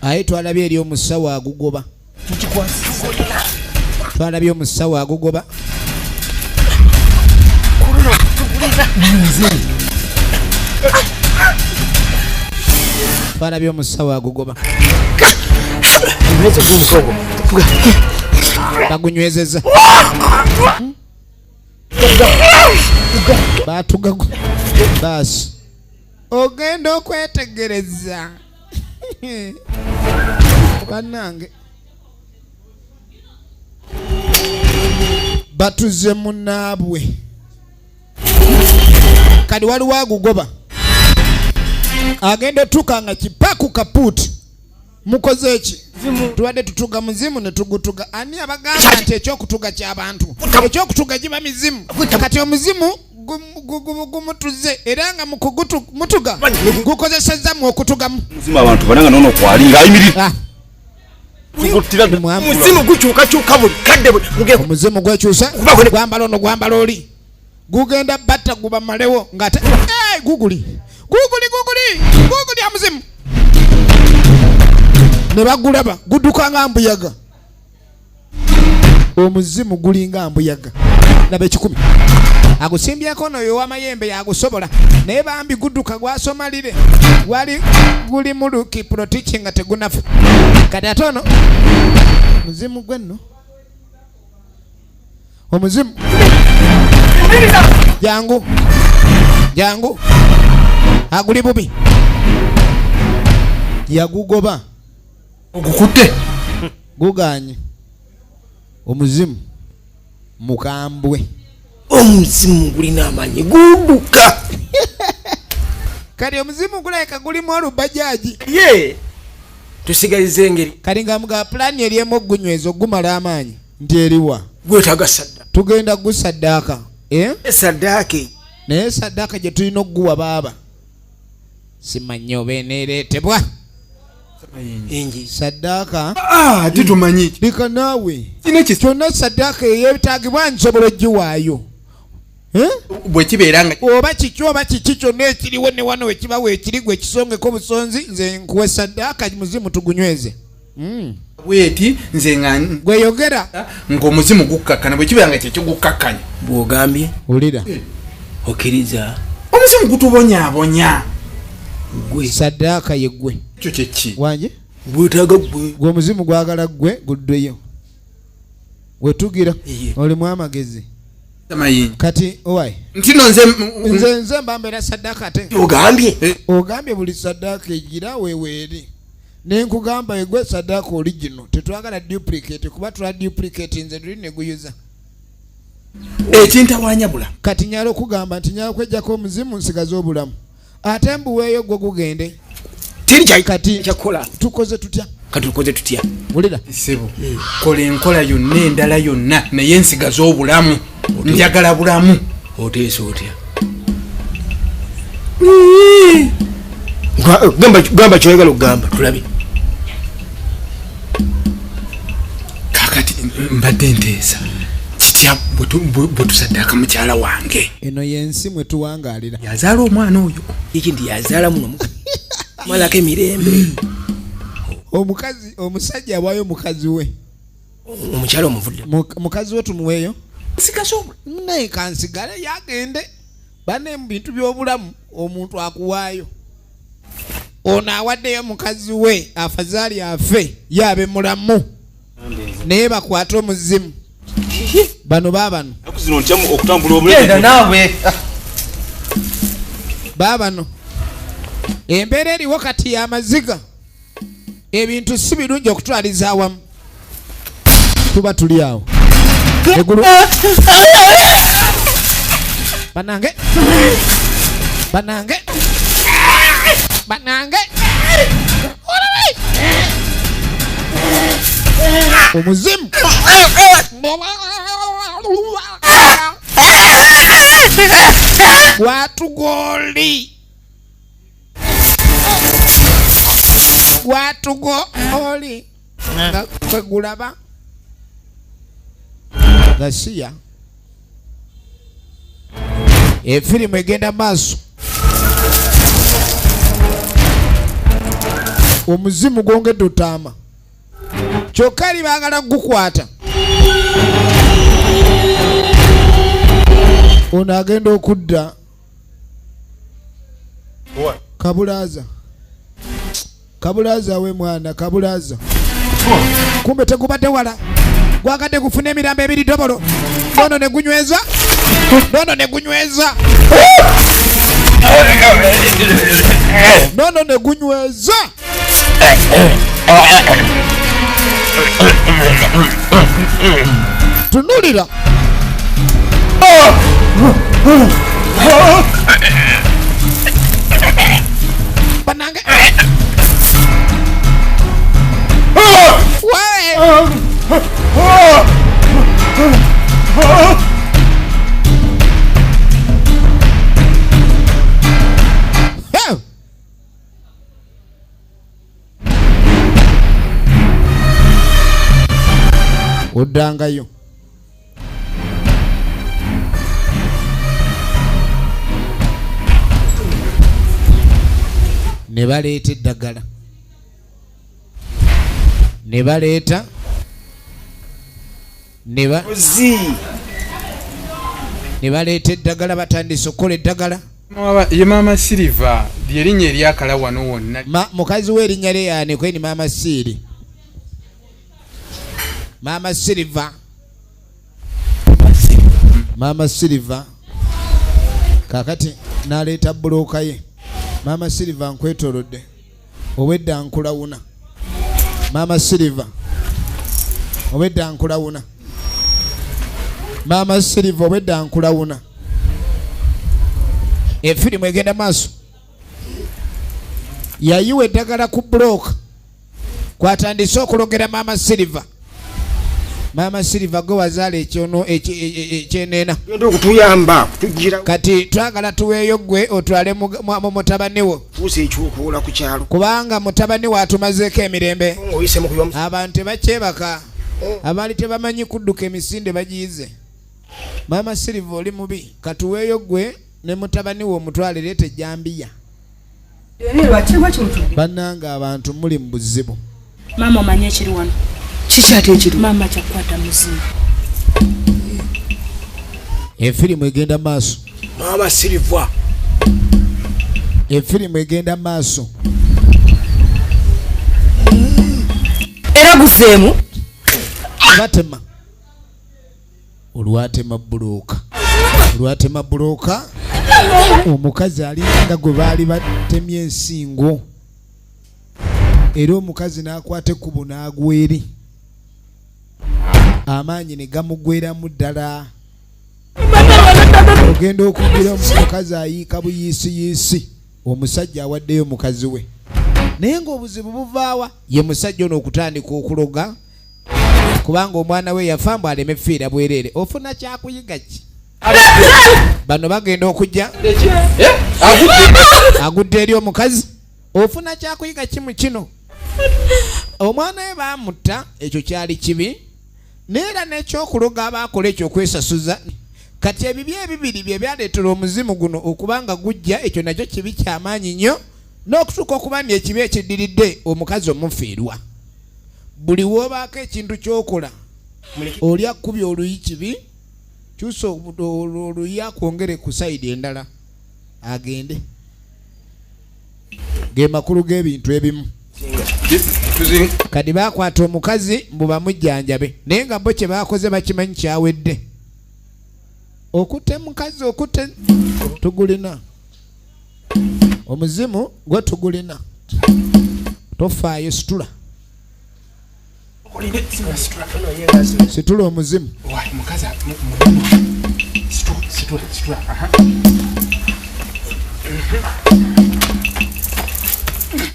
Aye twalabye eri omusawo agugoba. Twalabye omusawo agugoba. Twalabye omusawo agugoba. Bagunywezezza. Batuga basi. Ogenda okwetegereza. Bannange. Batuze munnaabwe. Kati waliwo agugoba. Agenda otuuka nga kipaku kapuuti. Mukoze ki? Tubadde tutuga muzimu ne tugutuga. Ani abagamba nti ekyokutuga ky'abantu? Ekyokutuga giba mizimu. Kati omuzimu gumutuze era nga mu kugumutuga gukozesezza mu okutugamu. Muzimu abantu bananga nono kwali ng'ayimirira. Muzimu gukyukakyuka buli kadde buli. Omuzimu gwekyusa gwambala ono gwambala oli. Gugenda batta gubamalewo ng'ate guguli. Guguli guguli guguli amuzimu. Ne bagulaba gudduka nga mbuyaga. Omuzimu gulinga mbuyaga. Laba ekikumi. Agusimbyeko n'oyo ow'amayembe yagusobola. Naye bambi gudduka gwasomalire. Gwali guli mu lukiprotiki nga tegunafa. Kati ate ono muzimu gwe nno. Omuzimu. Jangu. Jangu. Aguli bubi. Yagugoba. Ogukutte. Guganye. Omuzimu mukambwe. Omuzimu gulina amaanyi gudduka. Kati omuzimu gulabika gulimu olubajaji. Ye tusigalize engeri. Kati nga mga pulaani eriemu ogunyweza ogumala amaanyi nti eriwa. Gwetaaga saddaaka. Tugenda gusaddaaka. Saddaaka. Naye saddaaka gye tulina okuguwa baaba. Simanyi oba eneereetebwa. Saddaaka. Titumanyi. Leka naawe. Kyonna saddaaka eyeetaagibwa nsobola ogiwaayo. Bwe kibeera nga oba kiki oba kiki kyonna ekiriwo ne wano wekiba weekiri gwe kisongeko busonzi nze nkuwe saddaaka muzimu tugunyweze. Bweti nze nga gweyogera ng'omuzimu gukkakkana bwe kibeera nga kye kigukakkanya. Bw'ogambye. Wulira. Okkiriza. Omuzimu gutubonyaabonya. Gwe. Saddaaka ye ggwe. Ekyo kye ki? Wanje? Gwetaaga ggwe. Gwe omuzimu gwagala ggwe guddeyo. Wetugira olimu amagezi. Kati owai. Ntino nze nze mbambera saddaaka ate. Ogambye? Ogambye buli saddaaka egira weweeri. Ne nkugamba egwe saddaaka oli gino. Tetwagala duplicate kuba tula duplicate nze tuli ne guyuza. Ekintawaanya bula. Kati nyala okugamba nti nyala kwejjako omuzimu nsigaze obulamu. Ate mbuweeyo gwe gugende. Kati tukoze tutya? Kati tukoze tutya? Wulira. Ssebo, kola enkola yonna endala yonna naye nsigaze obulamu. Njagala bulamu. Oteesa otya? Gamba kyoyagala okugamba tulabe. Kakati mbadde nteesa kitya bwe tusaddaaka mukyala wange. Eno y'ensi mwe tuwangaalira. Yazaala omwana oyo. Ekindi yazaala muno malako emirembe. Omukazi omusajja awaayo mukazi we. Omukyala omuvudde. Mukazi we tumuweeyo. Sikasobola. Naye kansigale yagende. Bane mu bintu by'obulamu omuntu akuwaayo. Ono awaddeyo mukazi we afazaali afe yabe mulamu. Naye bakwate omuzimu. Bano baabano. Genda naawe. Baabano. Embeera eriwo kati y'amaziga. Ebintu si birungi okutwaliza awamu. Tuba tuli awo. Egulu. Banange. Banange. Banange. Omuzimu. Watugoli. Watugoli. Nga Gasiya. Efirimu egenda maaso. Omuzimu gwongedde otaama. Kyokka eri baagala gukwata. Ono agenda okudda. Kabulaza. Kabulaza we mwana, kabulaza. Kumbe tegubadde wala. Gwagadde gufuna emirambo ebiri dobolo. Nono ne gunyweza. Nono ne gunyweza. Nono ne gunyweza. Tunulira. Banange. Oddangayo. Ne baleeta eddagala. Ne baleeta ne baleeta eddagala batandise okukola eddagala. Ye Maama Silver ly'erinnya eryakala wano wonna. Mukazi we erinnya lye yaani kweni Maama Siiri. Maama Silver. Maama Silver. Kakati n'aleeta bbulooka ye. Maama Silver nkwetoolodde. Obwedda nkulawuna. Maama Silver. Obwedda nkulawuna. Maama Silver obwedda nkulawuna. Efirimu egenda maaso. Yayiwa eddagala ku bbulooka. Kwatandise okulogera Maama Silver. Maama Silver gwe wazaala ekyenena. Genda okutuyamba kutugira. Kati twagala tuweeyo ggwe otwale mu mutabani wo. Fuusa ekyokuwola ku kyalo. Kubanga mutabani wo atumazeeko emirembe. Abantu tebakyebaka. Abaali tebamanyi kudduka emisinde bagiyize. Maama Silver oli mubi. Katuweeyo ggwe ne mutabani wo omutwale leeta ejjambiya. Bannange abantu muli mu buzibu. Maama omanye ekiri wano. Kikyate ekiri. Maama kyakukwata muzimu. Efirimu egenda maaso. Maama Silver. Efirimu egenda maaso. Era guzeemu. Batema. Olwatema bbulooka. Olwatema bbulooka. Omukazi alinga gwe baali batemye ensingo. Era omukazi n'akwata ekkubo n'agwa eri. Amaanyi ne gamugweramu ddala. Ogenda okugira omukazi ayiika buyiisiyiisi. Omusajja awaddeyo mukazi we. Naye ng'obuzibu buvaawa ye musajja ono okutandika okuloga kubanga omwana we yafa mbu aleme fiira bwereere. Ofuna kyakuyiga ki? Bano bagenda okujja. Agudde eri omukazi. Ofuna kyakuyiga kimu kino. Omwana we baamutta, ekyo kyali kibi. Naye era n'ekyokuloga abaakola ekyo okwesasuza. Kati ebibi ebibiri bye byaleetera omuzimu guno okubanga gujja, ekyo nakyo kibi kyamaanyi nnyo. N'okutuuka okuba nti ekibi ekiddiridde omukazi omufiirwa. Buli w'obaako ekintu ky'okola oli akubye oluyi kibi, kyusa oluyi akwongere ku sayidi endala agende. Ge makulu g'ebintu ebimu. Kati baakwata omukazi mbu bamujjanjabe, naye nga bo kye baakoze bakimanyi kyawedde. Okutte mukazi okutte tugulina. Omuzimu gwe tugulina. Tofaayo, situla. Situla omuzimu.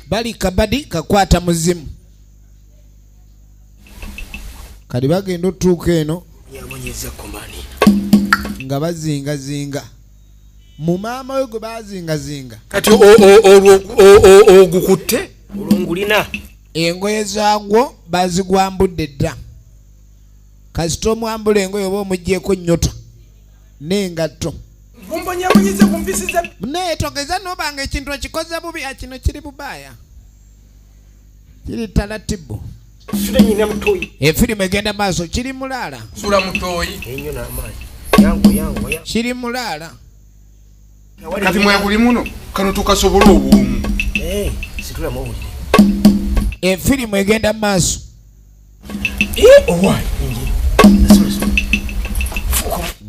Bali kabadi kakwata muzimu. Kati bagenda otuuka eno nga bazingazinga. Mu maama we gwe bazingazinga. Kati ogukutte? Olwongulina. Engoye zaagwo bazigwambudde dda. Kasita omwambula engoye oba omuggyeko nnyota n'engatto. Naye togeza n'obanga ekintu okikoze bubi, kino kiri bubaaya. Kiri talatibu. Efirimu egenda maaso, kiri mulaala. Sula mutoyi. Kiri mulaala. Kati mweguli muno kano tukasobola obwomu. Efirimu egenda maaso.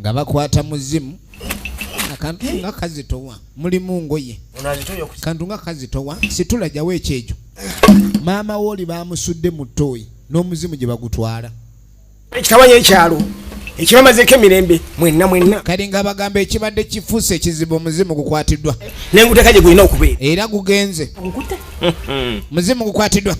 Nga bakwata muzimu. Akantu nga kazitowa mulimu ngoye. Kantu nga kazitowa situla jawo ekyejo. Maama wooli bamusudde mu ttooyi n'omuzimu gye bagutwala. Ekitabanya ekyalo ekibamazeeko emirembe mwenna mwenna. Kati nga bagamba ekibadde kifuuse ekizibu, omuzimu gukwatiddwa. N'enguteeka gye gulina okubeera. Era gugenze. Muzimu gukwatiddwa.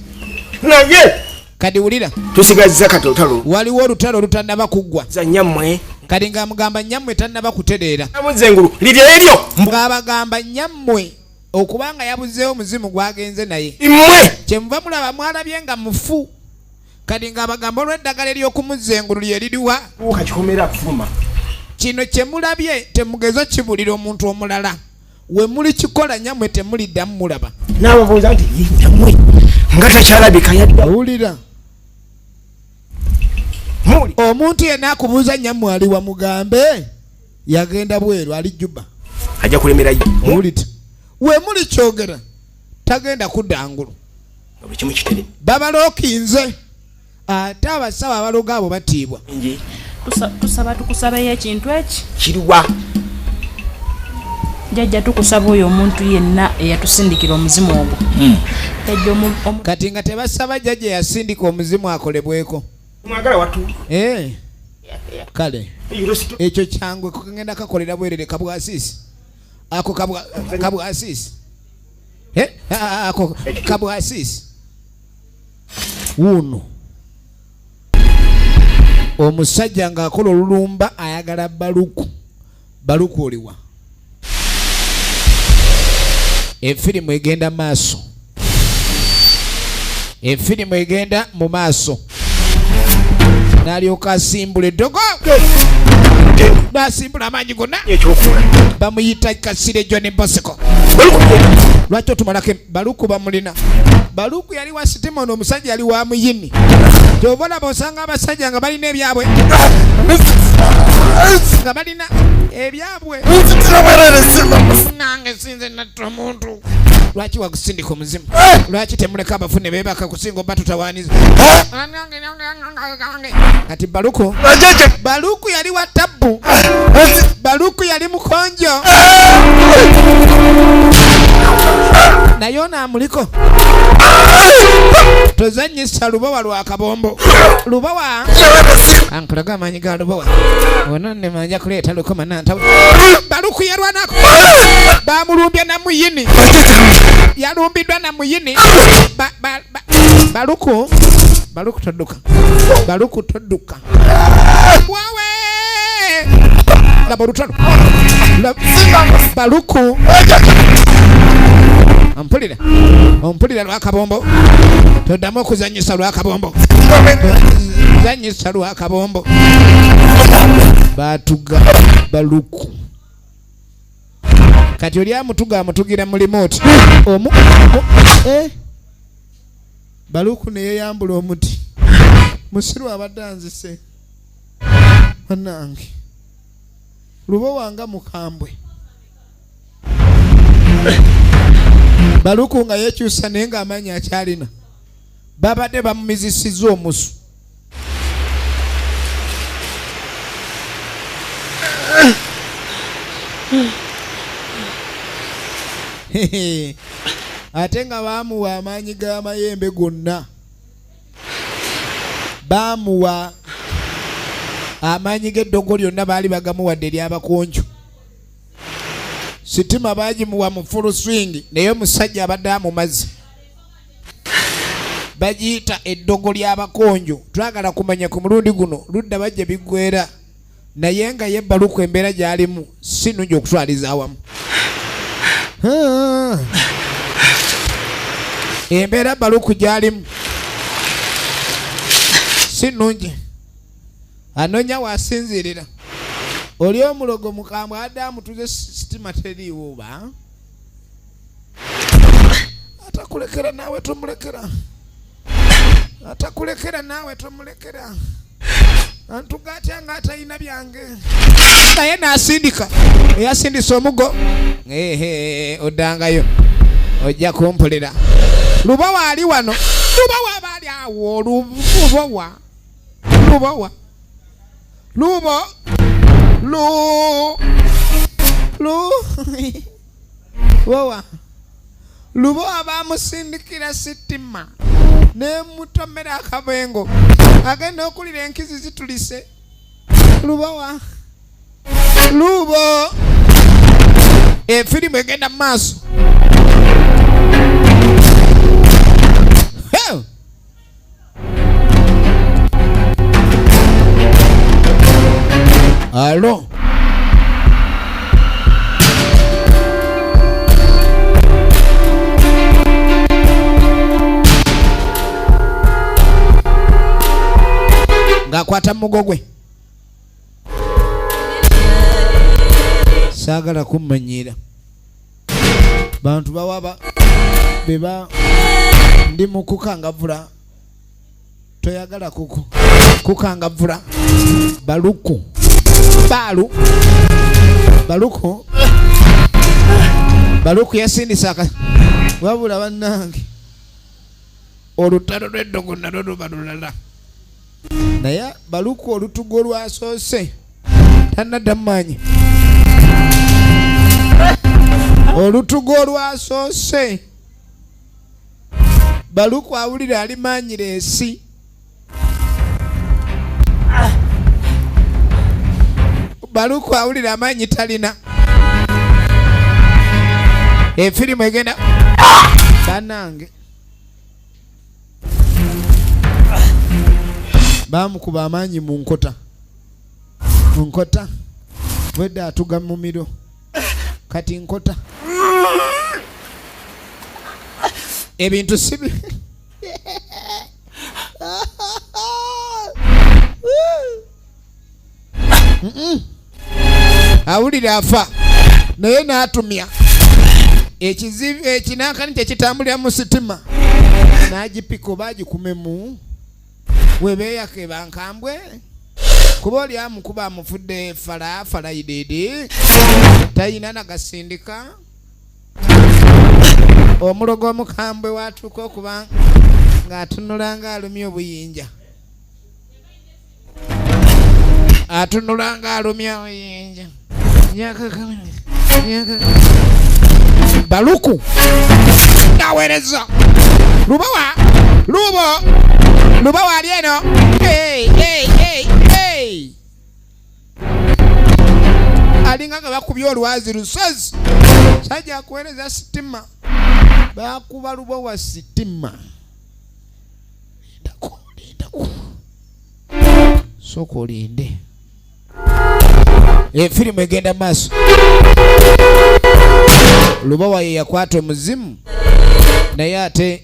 Naye kati wulira. Tusigazza kati olutalo. Waliwo olutalo olutannaba kuggwa. Za nnyammwe. Kati ng'amugamba nnyammwe tannaba kutereera. Amuzza engulu liri eryo. Ng'abagamba nnyammwe okubanga yabuzeewo omuzimu gwagenze naye. Mmwe. Kyemuva mulaba mwalabye nga mufu. Kati ng'abagamba olw'eddagala ery'okumuzza engulu lye liriwa. Kakikomera kufuluma. Kino kye mulabye temugeza kibulira omuntu omulala. We muli kikola nnyammwe temuliddamu mulaba. N'ababuuza nti nnyammwe nga takyalabika yadda. Wulira. Omuntu yenna akubuuza nnyammwe ali wa mugambe yagenda bweru ali Juba. Ajja kulemerayo. Wulira. We muli kyogera tagenda kudda ngulu. Babalookinze ate abasawo abaloga abo batiibwa. Tusaba tukusabayo ekintu eki? Kiriwa. Jjajja tukusaba oyo omuntu yenna eyatusindikira omuzimu ogwo. Kati nga tebasaba jjajja yasindika omuzimu akolebweko. Mwagala watu. Kale. Ekyo kyangu kugenda kakolera bwerere kabwasisi. Ako kabwasisi. Ako kabwasisi. Wuno. Omusajja ng'akola olulumba ayagala Baluku. Baluku oliwa. Efirimu egenda maaso. Efirimu egenda mu maaso. N'alyoka asimbula eddogo. N'asimbula amaanyi gonna. Bamuyita Kasire John Bosco. Lwaki otumalako Baluku bamulina? Baluku yali wa sitima, ono omusajja yali wa muyini. Ky'ova olaba osanga abasajja nga balina ebyabwe. Nga balina ebyabwe. Nange sinze natta omuntu. Lwaki wakusindika omuzimu? Lwaki temuleka abafu ne beebaka kusinga oba tutawaaniza? Kati Baluku. Baluku yali wa tabbu. Baluku yali mukonjo. Naye ono amuliko. Tozannyisa Lubowa lwa kabombo. Lubowa. Ankulaga amaanyi ga Lubowa. Ono nne manja kuleeta lukoma nanta. Baluku yalwanako. Bamulumbye na muyini. Yalumbiddwa na muyini. Baluku. Baluku todduka. Baluku todduka. Wawe! Laba olutalo. Baluku ompulira ompulira lwakabombo toddamu okuzanyisa lwakabombo zanyisa lwakabombo batuga Baluku kati oli amutuga amutugira mu remote omu Baluku neyeyambula omuti musiru abadde anzise bannange lubo wanga mukambwe Baluku nga yekyusa naye ng'amaanyi akyalina babadde bamumizisizza omusu ate nga baamuwa amaanyi g'amayembe gonna baamuwa amaanyi g'eddogo lyonna baali bagamuwadde eryabakonjo sitima bagimuwa mu full swing naye omusajja abadde amumaze bagiyita eddogo ly'abakonjo twagala kumanya ku mulundi guno ludda bajja biggwera naye nga ye Baluku embeera gy'alimu si nnungi okutwaliza awamu embeera Baluku gy'alimu si nnungi anoonya w'asinziirira oli omulogo mukambwe adde amutuze sitima teriiwo ba atakulekera naawe tomulekera atakulekera naawe tomulekera antuga atya nga atalina byange naye n'asindika eyasindisa omugo ehe oddangayo ojja kumpulira Lubowa ali wano Lubowa baali awo Lubowa Lubowa Lubo Lu Lu Lubowa Lubowa bamusindikira sitima nemutomera akabengo agenda okulira enkizi zitulise Lubowa Lubo efirimu egenda mu maaso Alo ng'akwata mugo gwe saagala kummanyiira bantu bawaba beba ndi mu kukangavvula toyagala kukangavvula Baluku Balu Baluku Baluku yasindisa wabula bannange olutalo lw'eddogo nalwo luba lulala naye Baluku olutugo lwasoose tannadda mu maanyi olutugo lwasoose Baluku awulira ali maanyira ensi Baluku awulira amaanyi talina efirimu egenda bannange bamukuba amaanyi mu nkota nkota wedde atuga mu mumiro kati nkota ebintu sibi awulira afa naye n'atumya ekizibu ekinankani kyekitambulira mu sitima n'agipika oba agikumemu webeeyaka ebankambwe kuba oli amukuba amufudde falaididi tayina nagasindika omulogo omukambwe watuuka okuba ng'atunula ng'alumya obuyinja atunula ng'alumya obuyinja Baluku naweereza Lubowa Lubo Lubowa ali eno hey, hey, hey, hey. Alinga nga bakubye olwazi lusozi sajja akuweereza sitima bakuba Lubowa sitima lindako lindako sooka olinde efirimu egenda maaso. Lubawa ye yakwata omuzimu naye ate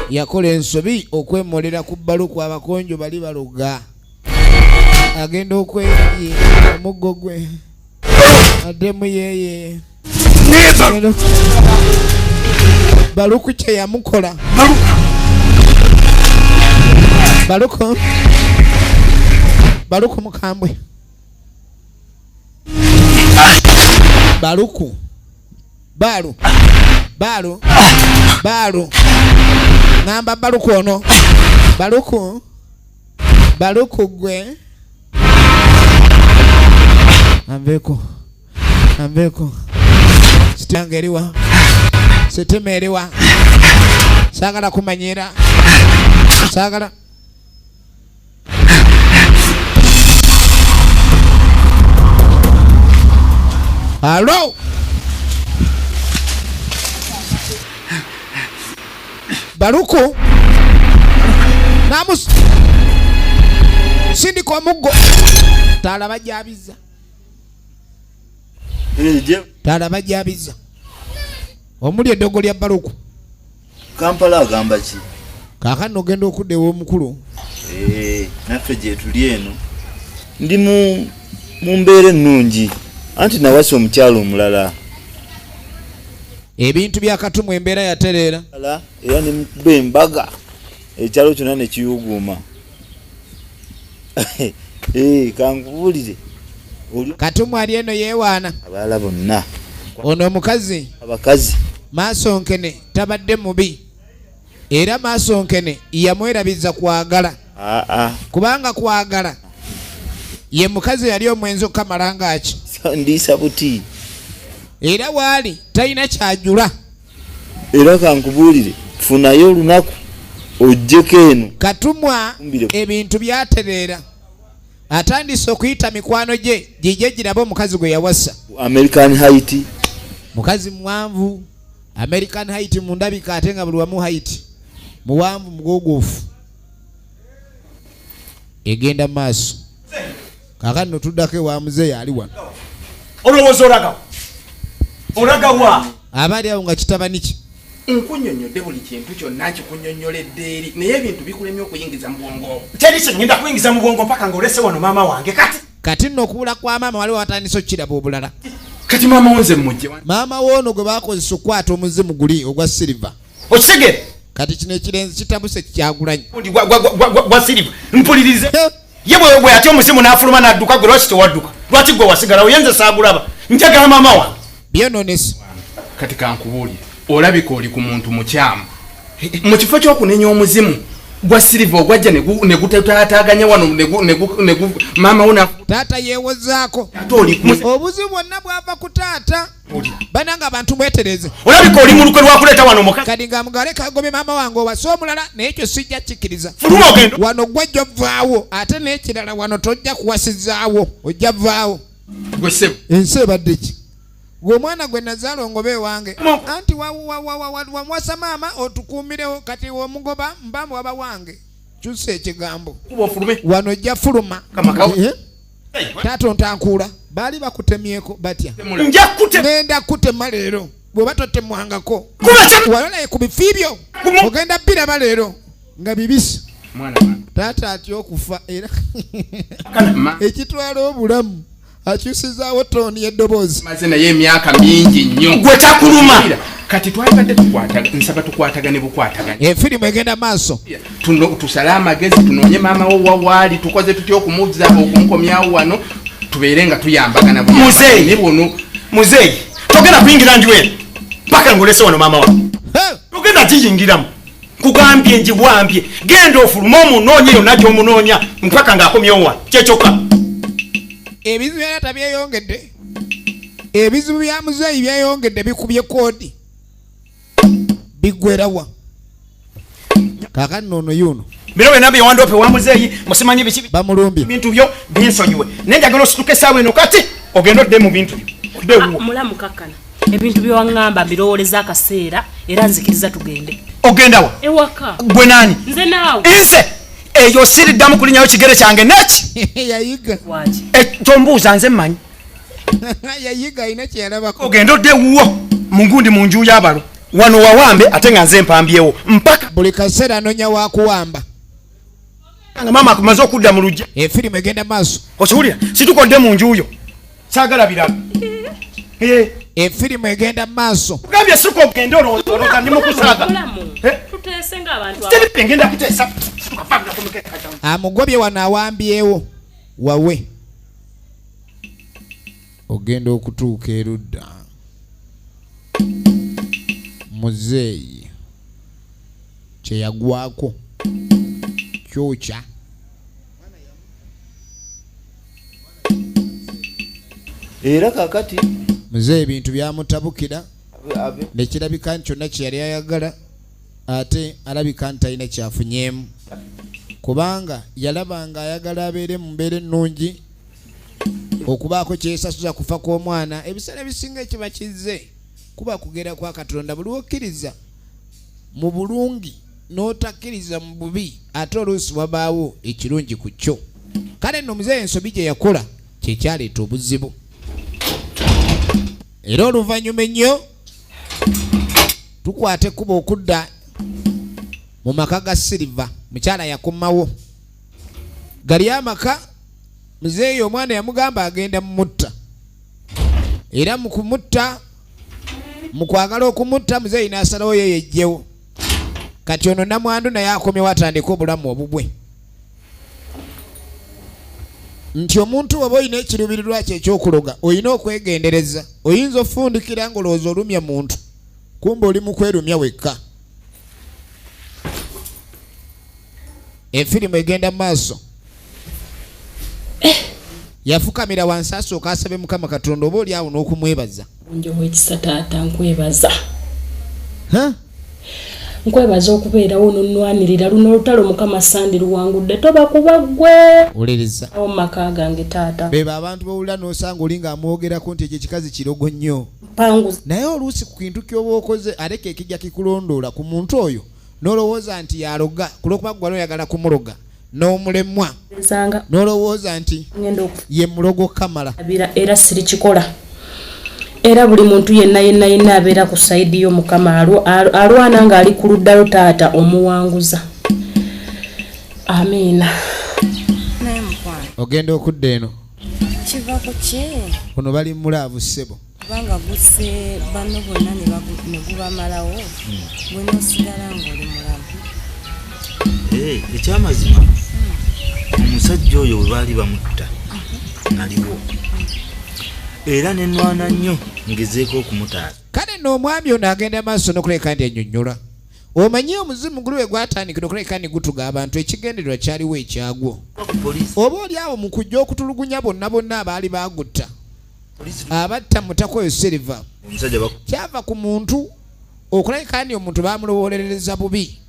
yakola ensobi okwemolera ku Baluku abakonjo bali baloga. Agenda okweye omuggo gwe addemu yeye Baluku kye yamukola. Baluku Baluku mukambwe. Baluku Balu Balu Balu namba Baluku ono Baluku Baluku gwe ambeko ambeko sitangeriwa sitemeriwa sagala kumanyira sagala Hello Baluku namus sindika omuggo talaba jabiza talaba jabiza omuli eddogo lya Baluku. Kampala agamba ki? Kaakano ogenda okudda ew'omukulu. Naffe gye tuli eno ndi mu mbeera ennungi anti nawasa omukyalo omulala. Ebintu bya Katumwa embeera yatereera era ne mukuba embaga ekyalo kyonna ne kiyuguuma. Kankubuulire Katumwa ali eno yeewaana abalala bonna. Ono omukazi abakazi Maasonkene tabadde mubi era Maasonkene yamwerabiza kwagala. Kubanga kwagala ye mukazi yali omwenzi okamala ngaki ndiisa buti era waali talina kyajula. Era kankubuulire funayo olunaku ojjeko eno. Katumwa ebintu byatereera atandise okuyita mikwano gye gijje giraba omukazi gwe yawasa. American height mukazi muwanvu American height mundabika ate nga buli wamu height muwanvu mugogofu egenda maaso. Kaakano tuddako ewa muzeeyi ali wano. Olowooza olagawa olagawa abali awo nga kitabani ki nkunnyonnyodde buli kintu kyonna nkikunnyonnyoledde eri naye ebintu bikulemye okuyingiza mu bwongo. Teri kye ngenda kuyingiza mu bwongo mpaka ng'olese wano maama wange. Kati kati nno okubula kwa maama waliwo watandise okukiraba obulala. Kati maama wo nze mmugye maama woono gwe baakozesa okukwata omuzimu guli ogwa siliva. Okitegere kati kino ekirenzi kitabuse kyagulanyi gwa siliva mpulirize ye bwe yatya omuzimu n'afuluma n'adduka gwe lwaki tewadduka? Lwaki gwe wasigalawo? Ye nze saagulaba njagala maama wange byononese. Kati kankubuulire olabika oli ku muntu mukyamu. Mu kifo ky'okunenya omuzimu gwa siliva ogwajja ne gutataataganya wano maama wo taata yeewozaako obuzibu bwonna bwava ku taata. Bananga abantu mwetereze. Olabika oli mu lukwe lwakuleeta wano mukazi. Kati nga mugale kagobye maama wange owase omulala naye ekyo sijja kikkiriza. Fuluma ogenda wano gwajja ovaawo ate n'ekirala wano tojja kuwasizaawo ojja vaawo. Gwe ssebo ensi ebadde ki? Gwe omwana gwe nazaala ongobe wange anti wamuwasa maama otukuumirewo kati omugoba mba waba wange. Kyusa ekigambo wano ojja fuluma. Taata ontankuula baali bakutemyeko batya? Ngenda kutema leero bw'oba totemwangako walolaye ku bifi byo ogenda biraba leero nga bibisi. Taata atya okufa era ekitwala obulamu akyusizaawo tooni y'eddoboozi. Maze naye emyaka mingi nnyo gwe takuluma. Kati twalibadde nsaba tukwatagane bukwatagane. Efirimu egenda maaso. Tusale amagezi tunoonye maama wo wawaali tukoze tutya okumuzza okumukomyawo wano tubeere nga tuyambagana. Muzeeyi muzeeyi togenda kuyingira nju eno mpaka ng'olese wano maama wange. Togenda giyingiramu nkugambye njibwambye genda ofulume omunoonye yonna gy'omunoonya mpaka ng'akomyewo wano kyekyokka. Ebizibu bya taata byeyongedde ebizibu bya muzeeyi byeyongedde bikubye koodi biggwerawa. Kaakano ono yuno bino byonna byewandope wa muzeeyi musimanyi biki bamulumbye bintu byo binsonyiwe naye njagala osituke essaawa eno kati ogenda odde mu bintu byo odde ewuwo. Mulamu kakkana ebintu byewaŋŋamba mbirowooleza akaseera era nzikiriza tugende. Ogenda wa? Ewaka. Gwe nani? Nze naawe. Nze eyo siriddamu kulinnyayo kigere kyange neki yayiga tombuuza nze mmanyi yayiga alina kyeyalabako. Ogenda odde ewuwo Mungundi mu nju y'abalo wano wawambe ate nga nze mpambyewo mpaka buli kaseera anoonya wakuwamba nga maama akumaze okudda mu lujja. Efirimu egenda maaso. Okiwulira? Situkodde mu nju yo, saagala birala. Efirimu egenda maaso. Kugambye situka ogende, olowooza ndi mukusaaga. Tuteese ng'abantu. Ngenda kuteesa. Amugobye wano awambyewo wawe. Ogenda okutuuka erudda muzeeyi kyeyagwako kyokya. Era kakati muzeeyi ebintu byamutabukira nekirabika nti kyonna kye yali ayagala ate alabika nti talina kyafunyeemu, kubanga yalaba nga ayagala abeere mu mbeera ennungi okubaako kyesasuza kufa kw'omwana. Ebiseera ebisinga ekiba kizze kuba kugera kwa Katonda. Buli wokkiriza mu bulungi n'otakkiriza mu bubi, ate oluusi wabaawo ekirungi ku kyo. Kale nno muzeeyi ensobi gye yakola kyekyaleeta obuzibu. Era oluvannyuma ennyo tukwata ekkubo okudda mu maka ga Silver. Mukyala yakomawo gali amaka. Muzeeyi omwana yamugamba agenda mumutta, era mu kumutta, mu kwagala okumutta, muzeeyi n'asalawo ye yejjewo. Kati ono namwandu naye akomyewo atandike obulamu obubwe. Nti omuntu oba olina ekiruubirirwa kye ekyokuloga olina okwegendereza. Oyinza ofundikira ng'olowooza olumya muntu, kumbe oli mu kwerumya wekka. Efirimu egenda mu maaso. Yafukamira wansi asooka asabe Mukama Katonda oba oli awo n'okumwebaza. Njo w'ekisa taata, nkwebaza. Nkwebaza okubeerawo n'onnwanirira luno olutalo Mukama sandi luwangudde, toba kuba ggwe. Wuliriza. Awo mu maka gange taata. Beba abantu b'owulira n'osanga oli ng'amwogerako nti ekyo ekikazi kirogo nnyo. Naye oluusi ku kintu ky'oba okoze aleka ekijja kikulondoola ku muntu oyo n'olowooza nti yaloga ku lw'okuba ggwe wali oyagala kumuloga n'omulemwa, n'olowooza nti ye mulogo kamala. Era sirikikola. Era buli muntu yenna yenna yenna abeera ku sayidi yo Mukama alwana ng'ali ku ludda lwo taata omuwanguza. Amiina. Ogenda okudda eno. Kiva ku ki? Ono bali mu laavu ssebo. Kubanga gusse banno bonna ne gubamalawo, gwe n'osigala ng'oli mulamu. Ekyamazima omusajja oyo bwe baali bamutta naliwo, era nenwana nnyo ngezeeko okumutaasa. Kale nno omwami ono agenda maaso n'okuleka nti ennyonnyola. Omanyi omuzimu guli we gwatandikira okuleka nti gutuga abantu, ekigendererwa kyaliwo ekyagwo. Oba oli awo mu kujja okutulugunya bonna bonna abaali baagutta, abatta mutako oyo Silver, kyava ku muntu okuleka nti omuntu baamulowolerereza bubi.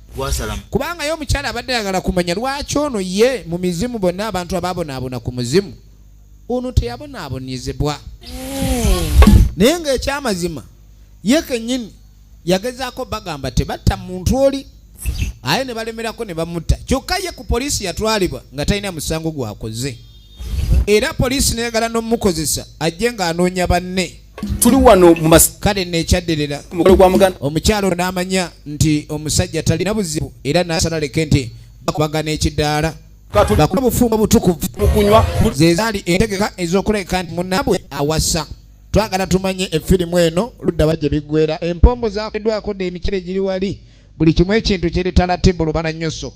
Kubanga ye omukyala abadde ayagala kumanya lwaki ono ye mu mizimu bonna abantu abaabonaabona ku muzimu ono teyabonaabonyezebwa. Naye ng'ekyamazima ye kennyini yagezaako bagamba tebatta muntu oli, aye ne balemerako ne bamutta. Kyokka ye ku poliisi yatwalibwa nga talina musango gwakoze, era poliisi n'eyagala n'omukozesa ajje ng'anoonya banne. Tuli wano mu kale nekyaddirira omukyalo ono n'amanya nti omusajja talina buzibu, era n'asala leke nti bakubagana ekidaala bakuba bufumbo butukuvu. Ze zaali entegeka ez'okuleka nti munnaabwe awasa. Twagala tumanye efirimu eno ludda bajje biggwera. Empombo zakoleddwako dda, emikira giri wali, buli kimu ekintu kiri talatibu lubana nnyoso.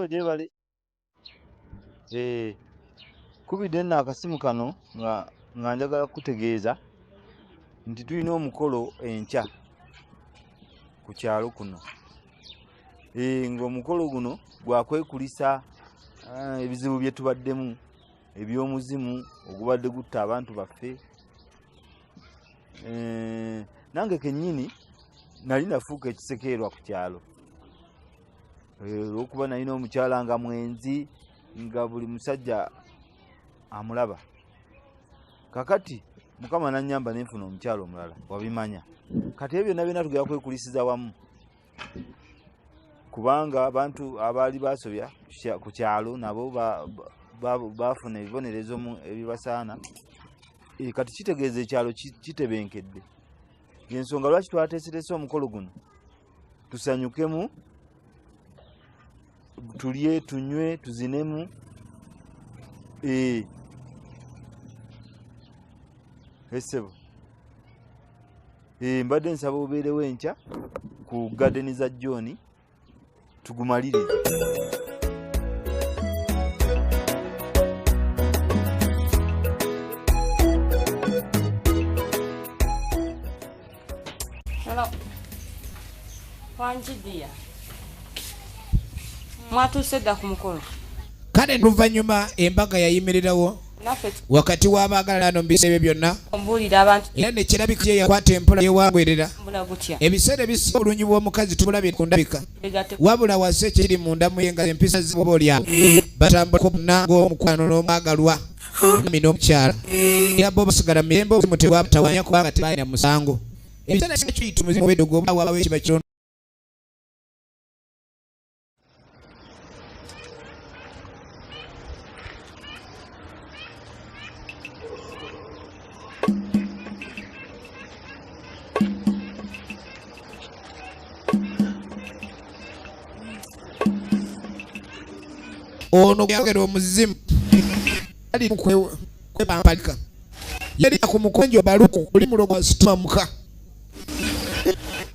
Gyebale. Kubidde nno akasimu kano nga njagala kukutegeeza nti tulina omukolo enkya ku kyalo kuno. Ng'omukolo guno gwakwekulisa ebizibu bye tubaddemu eby'omuzimu ogubadde gutta abantu baffe. Nange kennyini nali nafuuka ekisekerwa ku kyalo olw'okuba nalina omukyala nga mwenzi, nga buli musajja amulaba. Kakati Mukama nannyamba nenfuna omukyala omulala, wabimanya. Kati ebyo byonna byonna tugenda kwekulisiza wamu. Kubanga abantu abaali basobya ku kyalo nabo bafuna ebibonerezo ebibasaana. Kati kitegeeza ekyalo kitebenkedde. Y'ensonga lwaki twateeseteese omukolo guno, tusanyukemu, tulye, tunywe, tuzinemu. Essebo mbadde nsaba obeerewo enkya ku gadeni za John tugumalirize. Hello. Wanjidia. Mwatuuse dda ku mukolo. Kale oluvannyuma embaga yayimirirawo wakati w'abaagalana mu biseera ebyo byonna. Ombuulira abantu. Era ne kirabika ye yakwata empola yewangwerera. Mbula gutya. Ebiseera ebisinga obulungi bw'omukazi tubulabye ku ndabika. Wabula wase ekiri munda mu ye nga empisa z'oba oli awo. Batambulako bonna ng'omukwano n'omwagalwa. Omwami n'omukyala. Era bo basigala mu mirembe obuzimu tebwabatawaanya kubanga tebalina musango. Ebiseera ebisinga kiyita omuzimu obw'eddogo oba wabawo ekiba kitono. Ono yagera omuzimu ali kwepampalika yali ku mukonjo baluku buli mulogo asituma muka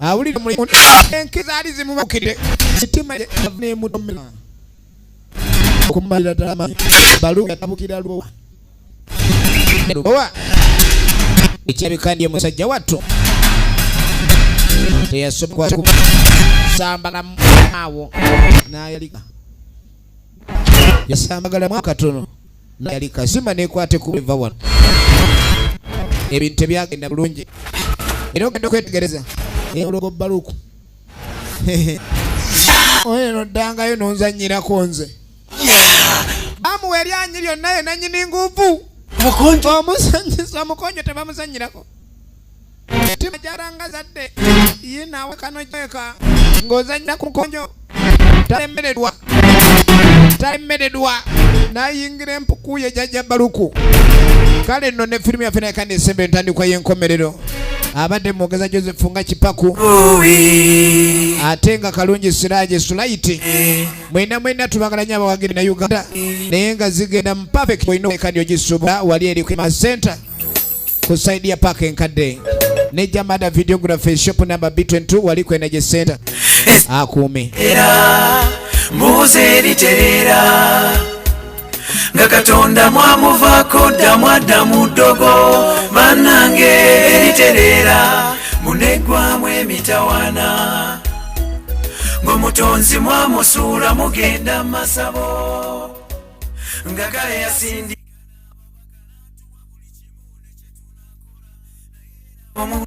awulira mulimu enkiza ali zimubakire sitima nemutomera okumalira ddala baluku yatabukira lwowa lwowa ekirabika ndi omusajja wattu teyasobola kusambalamu awo n'ayalika yasambagalamu akatono yali kazima nekwate kuva wano. Ebintu tebyagenda bulungi era ogenda okwetegereza ologo baluku oyo noddangayo nonzannyirako nze amuwa eryanyi lyonna ye nannyini nguvu omusanyisa omukonjo tebamuzannyirako tima gyaranga zadde ye naawe kano gyeka ng'ozannyira ku mukonjo talemeredwa nayingira empuku ye jjajja Baluku. Kale nno ne firimu yaffe naye kandi esembe entandikwa y'enkomerero. Abadde mwogeza Joseph nga Kipaku ate nga Kalungi Siraje Sulaiti. Mwena mwena tubagala nnyo abawagiri na Uganda naye nga zigenda mu perfect olina kandi ogisobola wali eri ku center ku side ya park enkadde ne Jamada videography shop number B22 wali ku Energy Center akuume. Mbuze eriterera nga Katonda mwamuvaako dda mwadda mu ddogo bannange eriterera muneggwamu emitawaana ng'omutonzi mwamusuula mugenda mu masabo nga kale yasindika omuntu.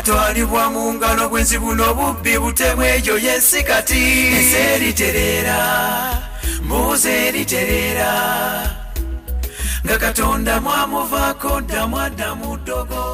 Twalibwa mu ngalo bwenzi buno bubbi butemu eyo y'ensi kati. Ensi eriterera mbuze eriterera nga Katonda mwamuvaako dda mwadda mu ddogo.